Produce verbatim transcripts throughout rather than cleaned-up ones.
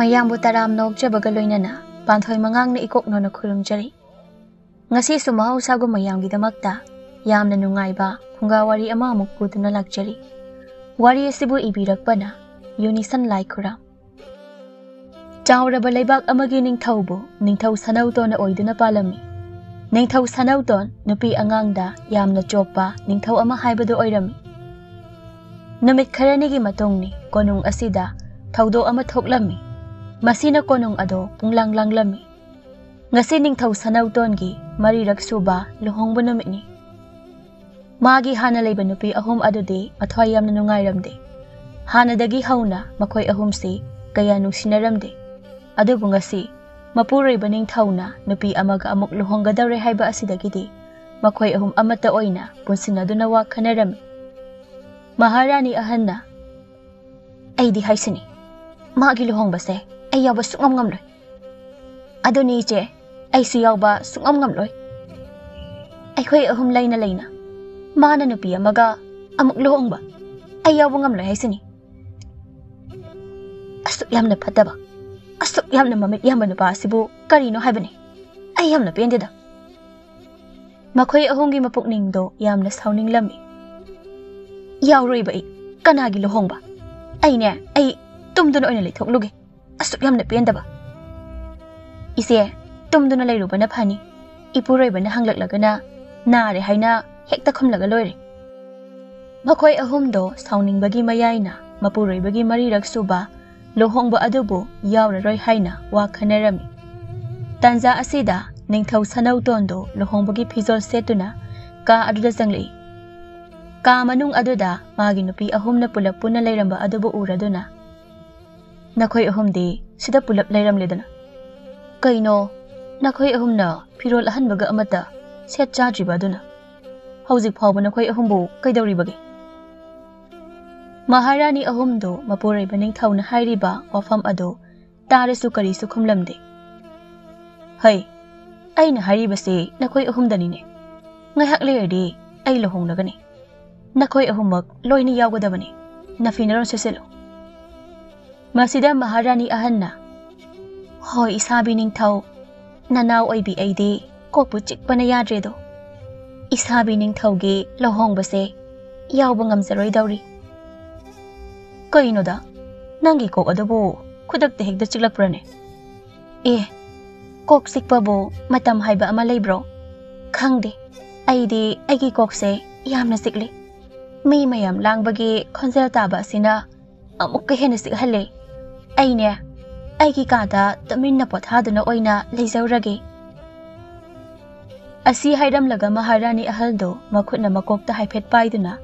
ꯃꯌꯥꯝꯕꯨ ꯇꯔꯥꯝꯅ ꯑꯣꯛꯆꯕꯒ ꯂꯣꯏꯅꯅ ꯄꯥꯟꯊꯣꯏ ꯃꯉꯥꯡꯅ ꯏꯀꯣꯛ ꯅꯣꯟꯅ ꯈꯨꯔꯨꯝꯖꯔꯤ꯫ ꯉꯁꯤꯁꯨ ꯃꯍꯧꯁꯥꯒꯨꯝ ꯃꯌꯥꯝꯒꯤꯗꯃꯛꯇ ꯌꯥꯝꯅ ꯅꯨꯡꯉꯥꯏꯕ ꯐꯨꯡꯒꯥ ꯋꯥꯔꯤ ꯑꯃ ꯑꯃꯨꯛ ꯄꯨꯗꯨꯅ ꯂꯥꯛꯆꯔꯤ꯫ ꯋꯥꯔꯤ ꯑꯁꯤꯕꯨ ꯏꯕꯤꯔꯛꯄꯅ ꯌꯨꯅꯤꯁꯟ ꯂꯥꯏꯈꯨꯔꯥꯝ꯫ ꯆꯥꯎꯔꯕ ꯂꯩꯕꯥꯛ ꯑꯃꯒꯤ ꯅꯤꯡꯊꯧꯕꯨ ꯅꯤꯡꯊꯧ ꯁꯅꯧꯇꯣꯟꯅ ꯑꯣꯏꯗꯨꯅ ꯄꯥꯜꯂꯝꯃꯤ꯫ ꯅꯤꯡꯊꯧ ꯁꯅꯧꯇꯣꯟ ꯅꯨꯄꯤ ꯑꯉꯥꯡꯗ ꯌꯥꯝꯅ ꯆꯣꯞꯄ ꯅꯤꯡꯊꯧ ꯑꯃ ꯍꯥꯏꯕꯗꯨ ꯑꯣꯏꯔꯝꯃꯤ꯫ ꯅꯨꯃꯤꯠ ꯈꯔꯅꯤꯒꯤ ꯃꯇꯨꯡꯅꯤ ꯀꯣꯅꯨꯡ ꯑꯁꯤꯗ ꯊꯧꯗꯣꯛ ꯑꯃ ꯊꯣꯛꯂꯝꯃꯤ꯫ ꯃꯁꯤꯅ ꯀꯣꯅꯨꯡ ꯑꯗꯨ ꯄꯨꯡꯂꯥꯡ ꯂꯥꯡꯂꯝꯃꯤ꯫ ꯉꯁꯤ ꯅꯤꯡꯊꯧ ꯁꯅꯧꯇꯣꯟꯒꯤ ꯃꯔꯤꯔꯛ ꯁꯨꯕ ꯂꯨꯍꯣꯡꯕ ꯅꯨꯃꯤꯠꯅꯤ꯫ ꯃꯥꯒꯤ ꯍꯥꯟꯅ ꯂꯩꯕ ꯅꯨꯄꯤ ꯑꯍꯨꯝ ꯑꯗꯨꯗꯤ ꯃꯊ꯭ꯋꯥꯏ ꯌꯥꯝꯅ ꯅꯨꯡꯉꯥꯏꯔꯝꯗꯦ꯫ ꯍꯥꯟꯅꯗꯒꯤ ꯍꯧꯅ ꯃꯈꯣꯏ ꯑꯍꯨꯝꯁꯤ ꯀꯌꯥ ꯅꯨꯡꯁꯤꯅꯔꯝꯗꯦ꯫ ꯑꯗꯨꯕꯨ ꯉꯁꯤ ꯃꯄꯨꯔꯣꯏꯕ ꯅꯤꯡꯊꯧꯅ ꯅꯨꯄꯤ ꯑꯃꯒ ꯑꯃꯨꯛ ꯂꯨꯍꯣꯡꯒꯗꯧꯔꯦ ꯍꯥꯏꯕ ꯑꯁꯤꯗꯒꯤꯗꯤ ꯃꯈꯣꯏ ꯑꯍꯨꯝ ꯑꯃꯠꯇ ꯑꯣꯏꯅ ꯄꯨꯟꯁꯤꯟꯅꯗꯨꯅ ꯋꯥ ꯈꯟꯅꯔꯝꯃꯤ꯫ ꯃꯍꯥꯔꯥꯅꯤ ꯑꯍꯟꯅ, "ꯑꯩꯗꯤ ꯍꯥꯏꯁꯤꯅꯤ, ꯃꯥꯒꯤ ꯂꯨꯍꯣꯡꯕꯁꯦ ꯑꯩ ꯌꯥꯎꯕ ꯁꯨꯡꯉꯝ ꯉꯝꯂꯣꯏ꯫ ꯑꯗꯨꯅꯤ ꯏꯆꯦ, ꯑꯩꯁꯨ ꯌꯥꯎꯕ ꯁꯨꯡꯉꯝ ꯉꯝꯂꯣꯏ꯫ ꯑꯩꯈꯣꯏ ꯑꯍꯨꯝ ꯂꯩꯅ ꯂꯩꯅ ꯃꯥꯅ ꯅꯨꯄꯤ ꯑꯃꯒ ꯑꯃꯨꯛ ꯂꯨꯍꯣꯡꯕ ꯑꯩ ꯌꯥꯎꯕ ꯉꯝꯂꯣꯏ ꯍꯥꯏꯁꯤꯅꯤ꯫ ꯑꯁꯨꯛ ꯌꯥꯝꯅ ꯐꯠꯇꯕ, ꯑꯁꯨꯛ ꯌꯥꯝꯅ ꯃꯃꯤꯠ ꯌꯥꯝꯕ ꯅꯨꯄꯥ ꯑꯁꯤꯕꯨ ꯀꯔꯤꯅꯣ ꯍꯥꯏꯕꯅꯤ? ꯑꯩ ꯌꯥꯝꯅ ꯄꯦꯟꯗꯦꯗ꯫" ꯃꯈꯣꯏ ꯑꯍꯨꯝꯒꯤ ꯃꯄꯨꯛꯅꯤꯡꯗꯣ ꯌꯥꯝꯅ ꯁꯥꯎꯅꯤꯡꯂꯝꯃꯤ꯫ "ꯌꯥꯎꯔꯣꯏꯕ ꯑꯩ꯫ ꯀꯅꯥꯒꯤ ꯂꯨꯍꯣꯡꯕ? ꯑꯩꯅꯦ, ꯑꯩ ꯇꯨꯝꯗꯨꯅ ꯑꯣꯏꯅ ꯂꯩꯊꯣꯛꯂꯨꯒꯦ꯫ ꯑꯁꯨꯛ ꯌꯥꯝꯅ ꯄꯦꯟꯗꯕ꯫" "ꯏꯆꯦ, ꯇꯨꯝꯗꯨꯅ ꯂꯩꯔꯨꯕꯅ ꯐꯅꯤ꯫ ꯏꯄꯨꯔꯣꯏꯕꯅ ꯍꯪꯂꯛꯂꯒꯅ ꯅꯥꯔꯦ ꯍꯥꯏꯅ ꯍꯦꯛꯇ ꯈꯨꯝꯂꯒ ꯂꯣꯏꯔꯦ꯫" ꯃꯈꯣꯏ ꯑꯍꯨꯝꯗꯣ ꯁꯥꯎꯅꯤꯡꯕꯒꯤ ꯃꯌꯥꯏꯅ ꯃꯄꯨꯔꯣꯏꯕꯒꯤ ꯃꯔꯤꯔꯛ ꯁꯨꯕ ꯂꯨꯍꯣꯡꯕ ꯑꯗꯨꯕꯨ ꯌꯥꯎꯔꯔꯣꯏ ꯍꯥꯏꯅ ꯋꯥ ꯈꯟꯅꯔꯝꯃꯤ꯫ ꯇꯥꯟꯖꯥ ꯑꯁꯤꯗ ꯅꯤꯡꯊꯧ ꯁꯅꯧꯇꯣꯟꯗꯣ ꯂꯨꯍꯣꯡꯕꯒꯤ ꯐꯤꯖꯣꯜ ꯁꯦꯠꯇꯨꯅ ꯀꯥ ꯑꯗꯨꯗ ꯆꯪꯂꯛꯏ꯫ ꯀꯥ ꯃꯅꯨꯡ ꯑꯗꯨꯗ ꯃꯥꯒꯤ ꯅꯨꯄꯤ ꯑꯍꯨꯝꯅ ꯄꯨꯂꯞ ꯄꯨꯟꯅ ꯂꯩꯔꯝꯕ ꯑꯗꯨꯕꯨ ꯎꯔꯗꯨꯅ, "ꯅꯈꯣꯏ ꯑꯍꯨꯝꯗꯤ ꯁꯤꯗ ꯄꯨꯂꯞ ꯂꯩꯔꯝꯂꯦꯗꯅ꯫ ꯀꯩꯅꯣ, ꯅꯈꯣꯏ ꯑꯍꯨꯝꯅ ꯐꯤꯔꯣꯜ ꯑꯍꯟꯕꯒ ꯑꯃꯠꯇ ꯁꯦꯠ ꯆꯥꯗ꯭ꯔꯤꯕ ꯑꯗꯨꯅ? ꯍꯧꯖꯤꯛ ꯐꯥꯎꯕ ꯅꯈꯣꯏ ꯑꯍꯨꯝꯕꯨ ꯀꯩꯗꯧꯔꯤꯕꯒꯦ?" ꯃꯍꯥꯔꯥꯅꯤ ꯑꯍꯨꯝꯗꯨ ꯃꯄꯨꯔꯣꯏꯕ ꯅꯤꯡꯊꯧꯅ ꯍꯥꯏꯔꯤꯕ ꯋꯥꯐꯝ ꯑꯗꯨ ꯇꯥꯔꯁꯨ ꯀꯔꯤꯁꯨ ꯈꯨꯝꯂꯝꯗꯦ꯫ "ꯍꯩ, ꯑꯩꯅ ꯍꯥꯏꯔꯤꯕꯁꯤ ꯅꯈꯣꯏ ꯑꯍꯨꯝꯗꯅꯤꯅꯦ꯫ ꯉꯥꯏꯍꯥꯛ ꯂꯩꯔꯗꯤ ꯑꯩ ꯂꯨꯍꯣꯡꯂꯒꯅꯤ꯫ ꯅꯈꯣꯏ ꯑꯍꯨꯝꯃꯛ ꯂꯣꯏꯅ ꯌꯥꯎꯒꯗꯕꯅꯤ꯫ ꯅꯐꯤ ꯅꯔꯣꯟ ꯁꯦꯠꯆꯜꯂꯨ꯫" ꯃꯁꯤꯗ ꯃꯍꯥꯔꯥꯅꯤ ꯑꯍꯟꯅ, "ꯍꯣꯏ, ꯏꯁꯥꯕꯤ ꯅꯤꯡꯊꯧ, ꯅꯅꯥꯎ ꯑꯣꯏꯕꯤ ꯑꯩꯗꯤ ꯀꯣꯛꯄꯨ ꯆꯤꯛꯄꯅ ꯌꯥꯗ꯭ꯔꯦꯗꯣ꯫ ꯏꯁꯥꯕꯤ ꯅꯤꯡꯊꯧꯒꯤ ꯂꯨꯍꯣꯡꯕꯁꯦ ꯌꯥꯎꯕ ꯉꯝꯖꯔꯣꯏꯗꯧꯔꯤ꯫" "ꯀꯩꯅꯣꯗ, ꯅꯪꯒꯤ ꯀꯣꯛ ꯑꯗꯨꯕꯨ ꯈꯨꯗꯛꯇ ꯍꯦꯛꯇ ꯆꯤꯛꯂꯛꯄ꯭ꯔꯅꯦ?" "ꯑꯦ, ꯀꯣꯛ ꯆꯤꯛꯄꯕꯨ ꯃꯇꯝ ꯍꯥꯏꯕ ꯑꯃ ꯂꯩꯕ꯭ꯔꯣ? ꯈꯪꯗꯦ, ꯑꯩꯗꯤ ꯑꯩꯒꯤ ꯀꯣꯛꯁꯦ ꯌꯥꯝꯅ ꯆꯤꯛꯂꯤ꯫ ꯃꯤ ꯃꯌꯥꯝ ꯂꯥꯡꯕꯒꯤ ꯈꯣꯟꯖꯦꯜ ꯇꯥꯕ ꯑꯁꯤꯅ ꯑꯃꯨꯛꯀ ꯍꯦꯟꯅ ꯆꯤꯛꯍꯜꯂꯦ꯫ ꯑꯩꯅꯦ, ꯑꯩꯒꯤ ꯀꯥꯗ ꯇꯨꯃꯤꯟꯅ ꯄꯣꯊꯥꯗꯨꯅ ꯑꯣꯏꯅ ꯂꯩꯖꯧꯔꯒꯦ꯫" ꯑꯁꯤ ꯍꯥꯏꯔꯝꯂꯒ ꯃꯍꯥꯔꯥꯅꯤ ꯑꯍꯜꯗꯣ ꯃꯈꯨꯠꯅ ꯃꯀꯣꯛꯇ ꯍꯥꯏꯐꯦꯠ ꯄꯥꯏꯗꯨꯅ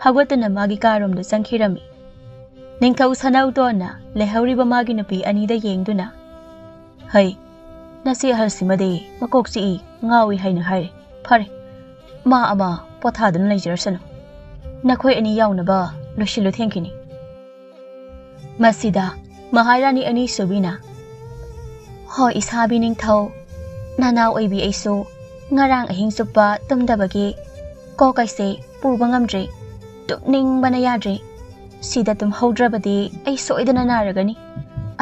ꯍꯧꯒꯠꯇꯨꯅ ꯃꯥꯒꯤ ꯀꯥꯔꯣꯝꯗ ꯆꯪꯈꯤꯔꯝꯃꯤ꯫ ꯅꯤꯡꯊꯧ ꯁꯅꯧꯇꯣꯟꯅ ꯂꯩꯍꯧꯔꯤꯕ ꯃꯥꯒꯤ ꯅꯨꯄꯤ ꯑꯅꯤꯗ ꯌꯦꯡꯗꯨꯅ, "ꯍꯩ, ꯅꯁꯤ ꯑꯍꯜꯁꯤꯃꯗꯤ ꯃꯀꯣꯛ ꯆꯤꯛꯏ, ꯉꯥꯎꯏ ꯍꯥꯏꯅ ꯍꯥꯏꯔꯦ꯫ ꯐꯔꯦ, ꯃꯥ ꯑꯃ ꯄꯣꯊꯥꯗꯨꯅ ꯂꯩꯖꯔꯁꯅꯨ꯫ ꯅꯈꯣꯏ ꯑꯅꯤ ꯌꯥꯎꯅꯕ ꯂꯣꯏꯁꯤꯜꯂꯨ ꯊꯦꯡꯈꯤꯅꯤ꯫" ꯃꯁꯤꯗ ꯃꯍꯥꯔꯥꯅꯤ ꯑꯅꯤꯁꯨꯕꯤꯅ, "ꯍꯣ ꯏꯁꯥꯕꯤ ꯅꯤꯡꯊꯧ, ꯅꯅꯥꯎ ꯑꯣꯏꯕꯤ ꯑꯩꯁꯨ ꯉꯔꯥꯡ ꯑꯍꯤꯡ ꯆꯨꯞꯄ ꯇꯨꯝꯗꯕꯒꯤ ꯀꯣꯛ ꯑꯩꯁꯦ ꯄꯨꯕ ꯉꯝꯗ꯭ꯔꯦ꯫ ꯇꯨꯝꯅꯤꯡꯕꯅ ꯌꯥꯗ꯭ꯔꯦ꯫ ꯁꯤꯗ ꯇꯨꯝꯍꯧꯗ꯭ꯔꯕꯗꯤ ꯑꯩ ꯁꯣꯏꯗꯅ ꯅꯥꯔꯒꯅꯤ꯫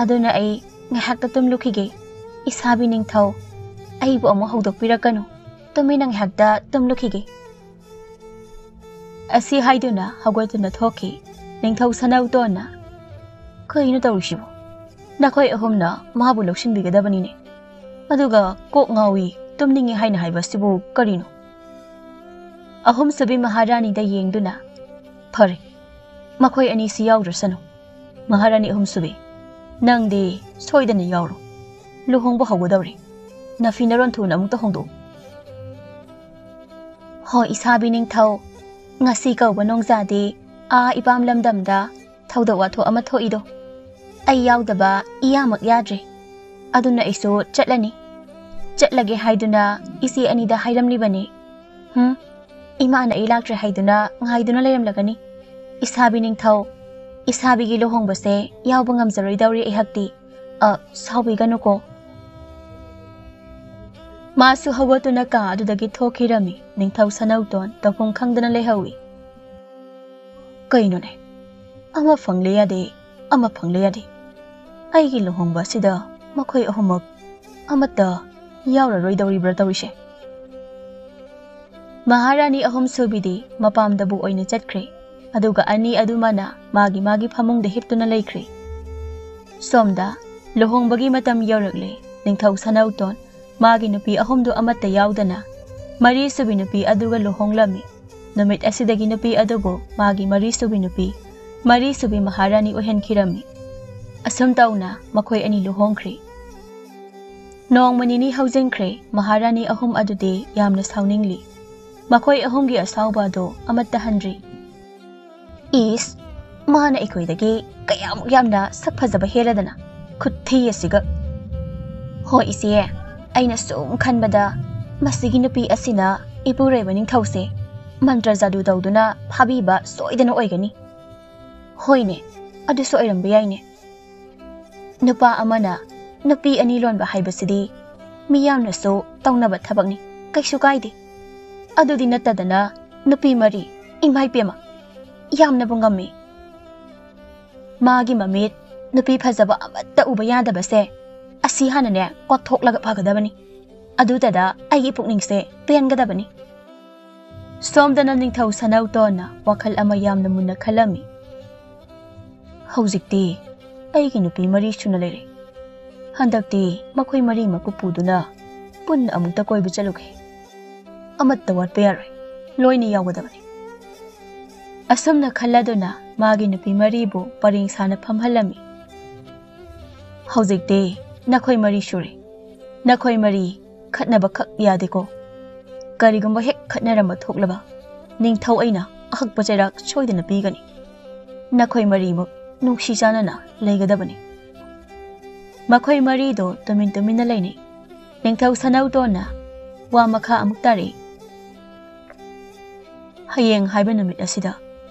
ꯑꯗꯨꯅ ꯑꯩ ꯉꯥꯏꯍꯥꯛꯇ ꯇꯨꯝꯂꯨꯈꯤꯒꯦ꯫ ꯏꯁꯥꯕꯤ ꯅꯤꯡꯊꯧ, ꯑꯩꯕꯨ ꯑꯃꯨꯛ ꯍꯧꯗꯣꯛꯄꯤꯔꯛꯀꯅꯨ꯫ ꯇꯨꯃꯤꯟꯅ ꯉꯥꯏꯍꯥꯛꯇ ꯇꯨꯝꯂꯨꯈꯤꯒꯦ꯫" ꯑꯁꯤ ꯍꯥꯏꯗꯨꯅ ꯍꯧꯒꯠꯇꯨꯅ ꯊꯣꯛꯈꯤ꯫ ꯅꯤꯡꯊꯧ ꯁꯅꯧꯇꯣꯟꯅ, "ꯀꯩꯅꯣ ꯇꯧꯔꯤꯁꯤꯕꯨ? ꯅꯈꯣꯏ ꯑꯍꯨꯝꯅ ꯃꯥꯕꯨ ꯂꯧꯁꯤꯟꯕꯤꯒꯗꯕꯅꯤꯅꯦ꯫ ꯑꯗꯨꯒ ꯀꯣꯛ ꯉꯥꯎꯏ, ꯇꯨꯝꯅꯤꯡꯉꯤ ꯍꯥꯏꯅ ꯍꯥꯏꯕ ꯑꯁꯤꯕꯨ ꯀꯔꯤꯅꯣ?" ꯑꯍꯨꯝꯁꯨꯕꯤ ꯃꯍꯥꯔꯥꯅꯤꯗ ꯌꯦꯡꯗꯨꯅ, "ꯐꯔꯦ, ꯃꯈꯣꯏ ꯑꯅꯤꯁꯤ ꯌꯥꯎꯗ꯭ꯔꯁꯅꯨ꯫ ꯃꯍꯥꯔꯥꯅꯤ ꯑꯍꯨꯝꯁꯨꯕꯤ, ꯅꯪꯗꯤ ꯁꯣꯏꯗꯅ ꯌꯥꯎꯔꯣ꯫ ꯂꯨꯍꯣꯡꯕ ꯍꯧꯒꯗꯧꯔꯦ꯫ ꯅꯐꯤ ꯅꯔꯣꯟ ꯊꯨꯅ ꯑꯃꯨꯛꯇ ꯍꯣꯡꯗꯣꯛꯎ꯫" "ꯍꯣ ꯏꯁꯥꯕꯤ ꯅꯤꯡꯊꯧ, ꯉꯁꯤ ꯀꯧꯕ ꯅꯣꯡꯖꯥꯗꯤ ꯑꯥ ꯏꯄꯥꯝ ꯂꯝꯗꯝꯗ ꯊꯧꯗꯣꯛ ꯋꯥꯊꯣꯛ ꯑꯃ ꯊꯣꯛꯏꯗꯣ꯫ ꯑꯩ ꯌꯥꯎꯗꯕ ꯏꯌꯥꯃꯛ ꯌꯥꯗ꯭ꯔꯦ꯫ ꯑꯗꯨꯅ ꯑꯩꯁꯨ ꯆꯠꯂꯅꯤ꯫ ꯆꯠꯂꯒꯦ ꯍꯥꯏꯗꯨꯅ ꯏꯆꯦ ꯑꯅꯤꯗ ꯍꯥꯏꯔꯝꯂꯤꯕꯅꯤ꯫ ꯍꯨꯝ, ꯏꯃꯥꯅ ꯑꯩ ꯂꯥꯛꯇ꯭ꯔꯦ ꯍꯥꯏꯗꯨꯅ ꯉꯥꯏꯗꯨꯅ ꯂꯩꯔꯝꯂꯒꯅꯤ꯫ ꯏꯁꯥꯕꯤ ꯅꯤꯡꯊꯧ, ꯏꯁꯥꯕꯤꯒꯤ ꯂꯨꯍꯣꯡꯕꯁꯦ ꯌꯥꯎꯕ ꯉꯝꯖꯔꯣꯏꯗꯧꯔꯤ ꯑꯩꯍꯥꯛꯇꯤ꯫ ꯑ, ꯁꯥꯎꯕꯤꯒꯅꯨꯀꯣ꯫" ꯃꯥꯁꯨ ꯍꯧꯒꯠꯇꯨꯅ ꯀꯥ ꯑꯗꯨꯗꯒꯤ ꯊꯣꯛꯈꯤꯔꯝꯃꯤ꯫ ꯅꯤꯡꯊꯧ ꯁꯅꯧꯇꯣꯟ ꯇꯧꯐꯝ ꯈꯪꯗꯅ ꯂꯩꯍꯧꯏ꯫ "ꯀꯩꯅꯣꯅꯦ? ꯑꯃ ꯐꯪꯂꯦ ꯌꯥꯗꯦ, ꯑꯃ ꯐꯪꯂꯦ ꯌꯥꯗꯦ꯫ ꯑꯩꯒꯤ ꯂꯨꯍꯣꯡꯕ ꯑꯁꯤꯗ ꯃꯈꯣꯏ ꯑꯍꯨꯝꯃꯛ ꯑꯃꯠꯇ ꯌꯥꯎꯔꯔꯣꯏꯗꯧꯔꯤꯕ꯭ꯔꯥ ꯇꯧꯔꯤꯁꯦ? ꯃꯍꯥꯔꯥꯅꯤ ꯑꯍꯨꯝ ꯁꯨꯕꯤꯗꯤ ꯃꯄꯥꯝꯗꯕꯨ ꯑꯣꯏꯅ ꯆꯠꯈ꯭ꯔꯦ, ꯑꯗꯨꯒ ꯑꯅꯤ ꯑꯗꯨꯃꯅ ꯃꯥꯒꯤ ꯃꯥꯒꯤ ꯐꯃꯨꯡꯗ ꯍꯤꯞꯇꯨꯅ ꯂꯩꯈ꯭ꯔꯦ꯫ ꯁꯣꯝꯗ ꯂꯨꯍꯣꯡꯕꯒꯤ ꯃꯇꯝ ꯌꯧꯔꯛꯂꯦ꯫ ꯅꯤꯡꯊꯧ ꯁꯅꯧꯇꯣꯟ ꯃꯥꯒꯤ ꯅꯨꯄꯤ ꯑꯍꯨꯝꯗꯨ ꯑꯃꯠꯇ ꯌꯥꯎꯗꯅ ꯃꯔꯤ ꯁꯨꯕꯤ ꯅꯨꯄꯤ ꯑꯗꯨꯒ ꯂꯨꯍꯣꯡꯂꯝꯃꯤ꯫ ꯅꯨꯃꯤꯠ ꯑꯁꯤꯗꯒꯤ ꯅꯨꯄꯤ ꯑꯗꯨꯕꯨ ꯃꯥꯒꯤ ꯃꯔꯤ ꯁꯨꯕꯤ ꯅꯨꯄꯤ, ꯃꯔꯤ ꯁꯨꯕꯤ ꯃꯍꯥꯔꯥꯅꯤ ꯑꯣꯏꯍꯟꯈꯤꯔꯝꯃꯤ꯫ ꯑꯁꯨꯝ ꯇꯧꯅ ꯃꯈꯣꯏ ꯑꯅꯤ ꯂꯨꯍꯣꯡꯈ꯭ꯔꯦ꯫ ꯅꯣꯡꯃ ꯅꯤꯅꯤ ꯍꯧꯖꯤꯟꯈ꯭ꯔꯦ꯫ ꯃꯍꯥꯔꯥꯅꯤ ꯑꯍꯨꯝ ꯑꯗꯨꯗꯤ ꯌꯥꯝꯅ ꯁꯥꯎꯅꯤꯡꯂꯤ꯫ ꯃꯈꯣꯏ ꯑꯍꯨꯝꯒꯤ ꯑꯁꯥꯎꯕ ꯑꯗꯨ ꯑꯃꯠꯇ ꯍꯟꯗ꯭ꯔꯤ꯫ "ꯏꯁ, ꯃꯥꯅ ꯑꯩꯈꯣꯏꯗꯒꯤ ꯀꯌꯥꯃꯨꯛ ꯌꯥꯝꯅ ꯁꯛ ꯐꯖꯕ ꯍꯦꯜꯂꯗꯅ, ꯈꯨꯠꯊꯤ ꯑꯁꯤꯒ!" "ꯍꯣꯏ ꯏꯆꯦ, ꯑꯩꯅ ꯁꯨꯝ ꯈꯟꯕꯗ ꯃꯁꯤꯒꯤ ꯅꯨꯄꯤ ꯑꯁꯤꯅ ꯏꯄꯨꯔꯣꯏꯕ ꯅꯤꯡꯊꯧꯁꯦ ꯃꯟꯇ꯭ꯔ ꯖꯥꯗꯨ ꯇꯧꯗꯨꯅ ꯐꯥꯕꯤꯕ ꯁꯣꯏꯗꯅ ꯑꯣꯏꯒꯅꯤ꯫ ꯍꯣꯏꯅꯦ, ꯑꯗꯨꯁꯨ ꯑꯣꯏꯔꯝꯕ ꯌꯥꯏꯅꯦ꯫ ꯅꯨꯄꯥ ꯑꯃꯅ ꯅꯨꯄꯤ ꯑꯅꯤ ꯂꯣꯟꯕ ꯍꯥꯏꯕꯁꯤꯗꯤ ꯃꯤꯌꯥꯝꯅꯁꯨ ꯇꯧꯅꯕ ꯊꯕꯛꯅꯤ, ꯀꯩꯁꯨ ꯀꯥꯏꯗꯦ꯫ ꯑꯗꯨꯗꯤ ꯅꯠꯇꯗꯅ ꯅꯨꯄꯤ ꯃꯔꯤ, ꯏꯃꯥꯏ ꯄꯦꯝꯃ, ꯌꯥꯝꯅꯕꯨ ꯉꯝꯃꯤ꯫ ꯃꯥꯒꯤ ꯃꯃꯤꯠ ꯅꯨꯄꯤ ꯐꯖꯕ ꯑꯃꯠꯇ ꯎꯕ ꯌꯥꯗꯕꯁꯦ ꯑꯁꯤ ꯍꯥꯟꯅꯅꯦ ꯀꯣꯠꯊꯣꯛꯂꯒ ꯐꯒꯗꯕꯅꯤ꯫ ꯑꯗꯨꯗꯗ ꯑꯩꯒꯤ ꯄꯨꯛꯅꯤꯡꯁꯦ ꯄꯦꯟꯒꯗꯕꯅꯤ꯫" ꯁꯣꯝꯗꯅ ꯅꯤꯡꯊꯧ ꯁꯅꯧꯇꯣꯟꯅ ꯋꯥꯈꯜ ꯑꯃ ꯌꯥꯝꯅ ꯃꯨꯟꯅ ꯈꯜꯂꯝꯃꯤ꯫ "ꯍꯧꯖꯤꯛꯇꯤ ꯑꯩꯒꯤ ꯅꯨꯄꯤ ꯃꯔꯤ ꯁꯨꯅ ꯂꯩꯔꯦ꯫ ꯍꯟꯗꯛꯇꯤ ꯃꯈꯣꯏ ꯃꯔꯤꯃꯛꯄꯨ ꯄꯨꯗꯨꯅ ꯄꯨꯟꯅ ꯑꯃꯨꯛꯇ ꯀꯣꯏꯕ ꯆꯠꯂꯨꯒꯦ꯫ ꯑꯃꯠꯇ ꯋꯥꯠꯄ ꯌꯥꯔꯣꯏ, ꯂꯣꯏꯅ ꯌꯥꯎꯒꯗꯕꯅꯤ꯫" ꯑꯁꯨꯝꯅ ꯈꯜꯂꯗꯨꯅ ꯃꯥꯒꯤ ꯅꯨꯄꯤ ꯃꯔꯤꯕꯨ ꯄꯔꯦꯡ ꯁꯥꯅ ꯐꯝꯍꯜꯂꯝꯃꯤ꯫ "ꯍꯧꯖꯤꯛꯇꯤ ꯅꯈꯣꯏ ꯃꯔꯤ ꯁꯨꯔꯦ꯫ ꯅꯈꯣꯏ ꯃꯔꯤ ꯈꯠꯅꯕ ꯈꯛ ꯌꯥꯗꯦꯀꯣ꯫ ꯀꯔꯤꯒꯨꯝꯕ ꯍꯦꯛ ꯈꯠꯅꯔꯝꯕ ꯊꯣꯛꯂꯕ, ꯅꯤꯡꯊꯧ ꯑꯩꯅ ꯑꯍꯛꯄ ꯆꯩꯔꯥꯛ ꯁꯣꯏꯗꯅ ꯄꯤꯒꯅꯤ꯫ ꯅꯈꯣꯏ ꯃꯔꯤꯃꯛ ꯅꯨꯡꯁꯤ ꯆꯥꯟꯅꯅ ꯂꯩꯒꯗꯕꯅꯤ꯫" ꯃꯈꯣꯏ ꯃꯔꯤꯗꯣ ꯇꯨꯃꯤꯟ ꯇꯨꯃꯤꯟꯅ ꯂꯩꯅꯩ꯫ ꯅꯤꯡꯊꯧ ꯁꯅꯧꯇꯣꯟꯅ ꯋꯥ ꯃꯈꯥ ꯑꯃꯨꯛ ꯇꯥꯔꯛꯏ꯫ "ꯍꯌꯦꯡ ꯍꯥꯏꯕ ꯅꯨꯃꯤꯠ ꯑꯁꯤꯗ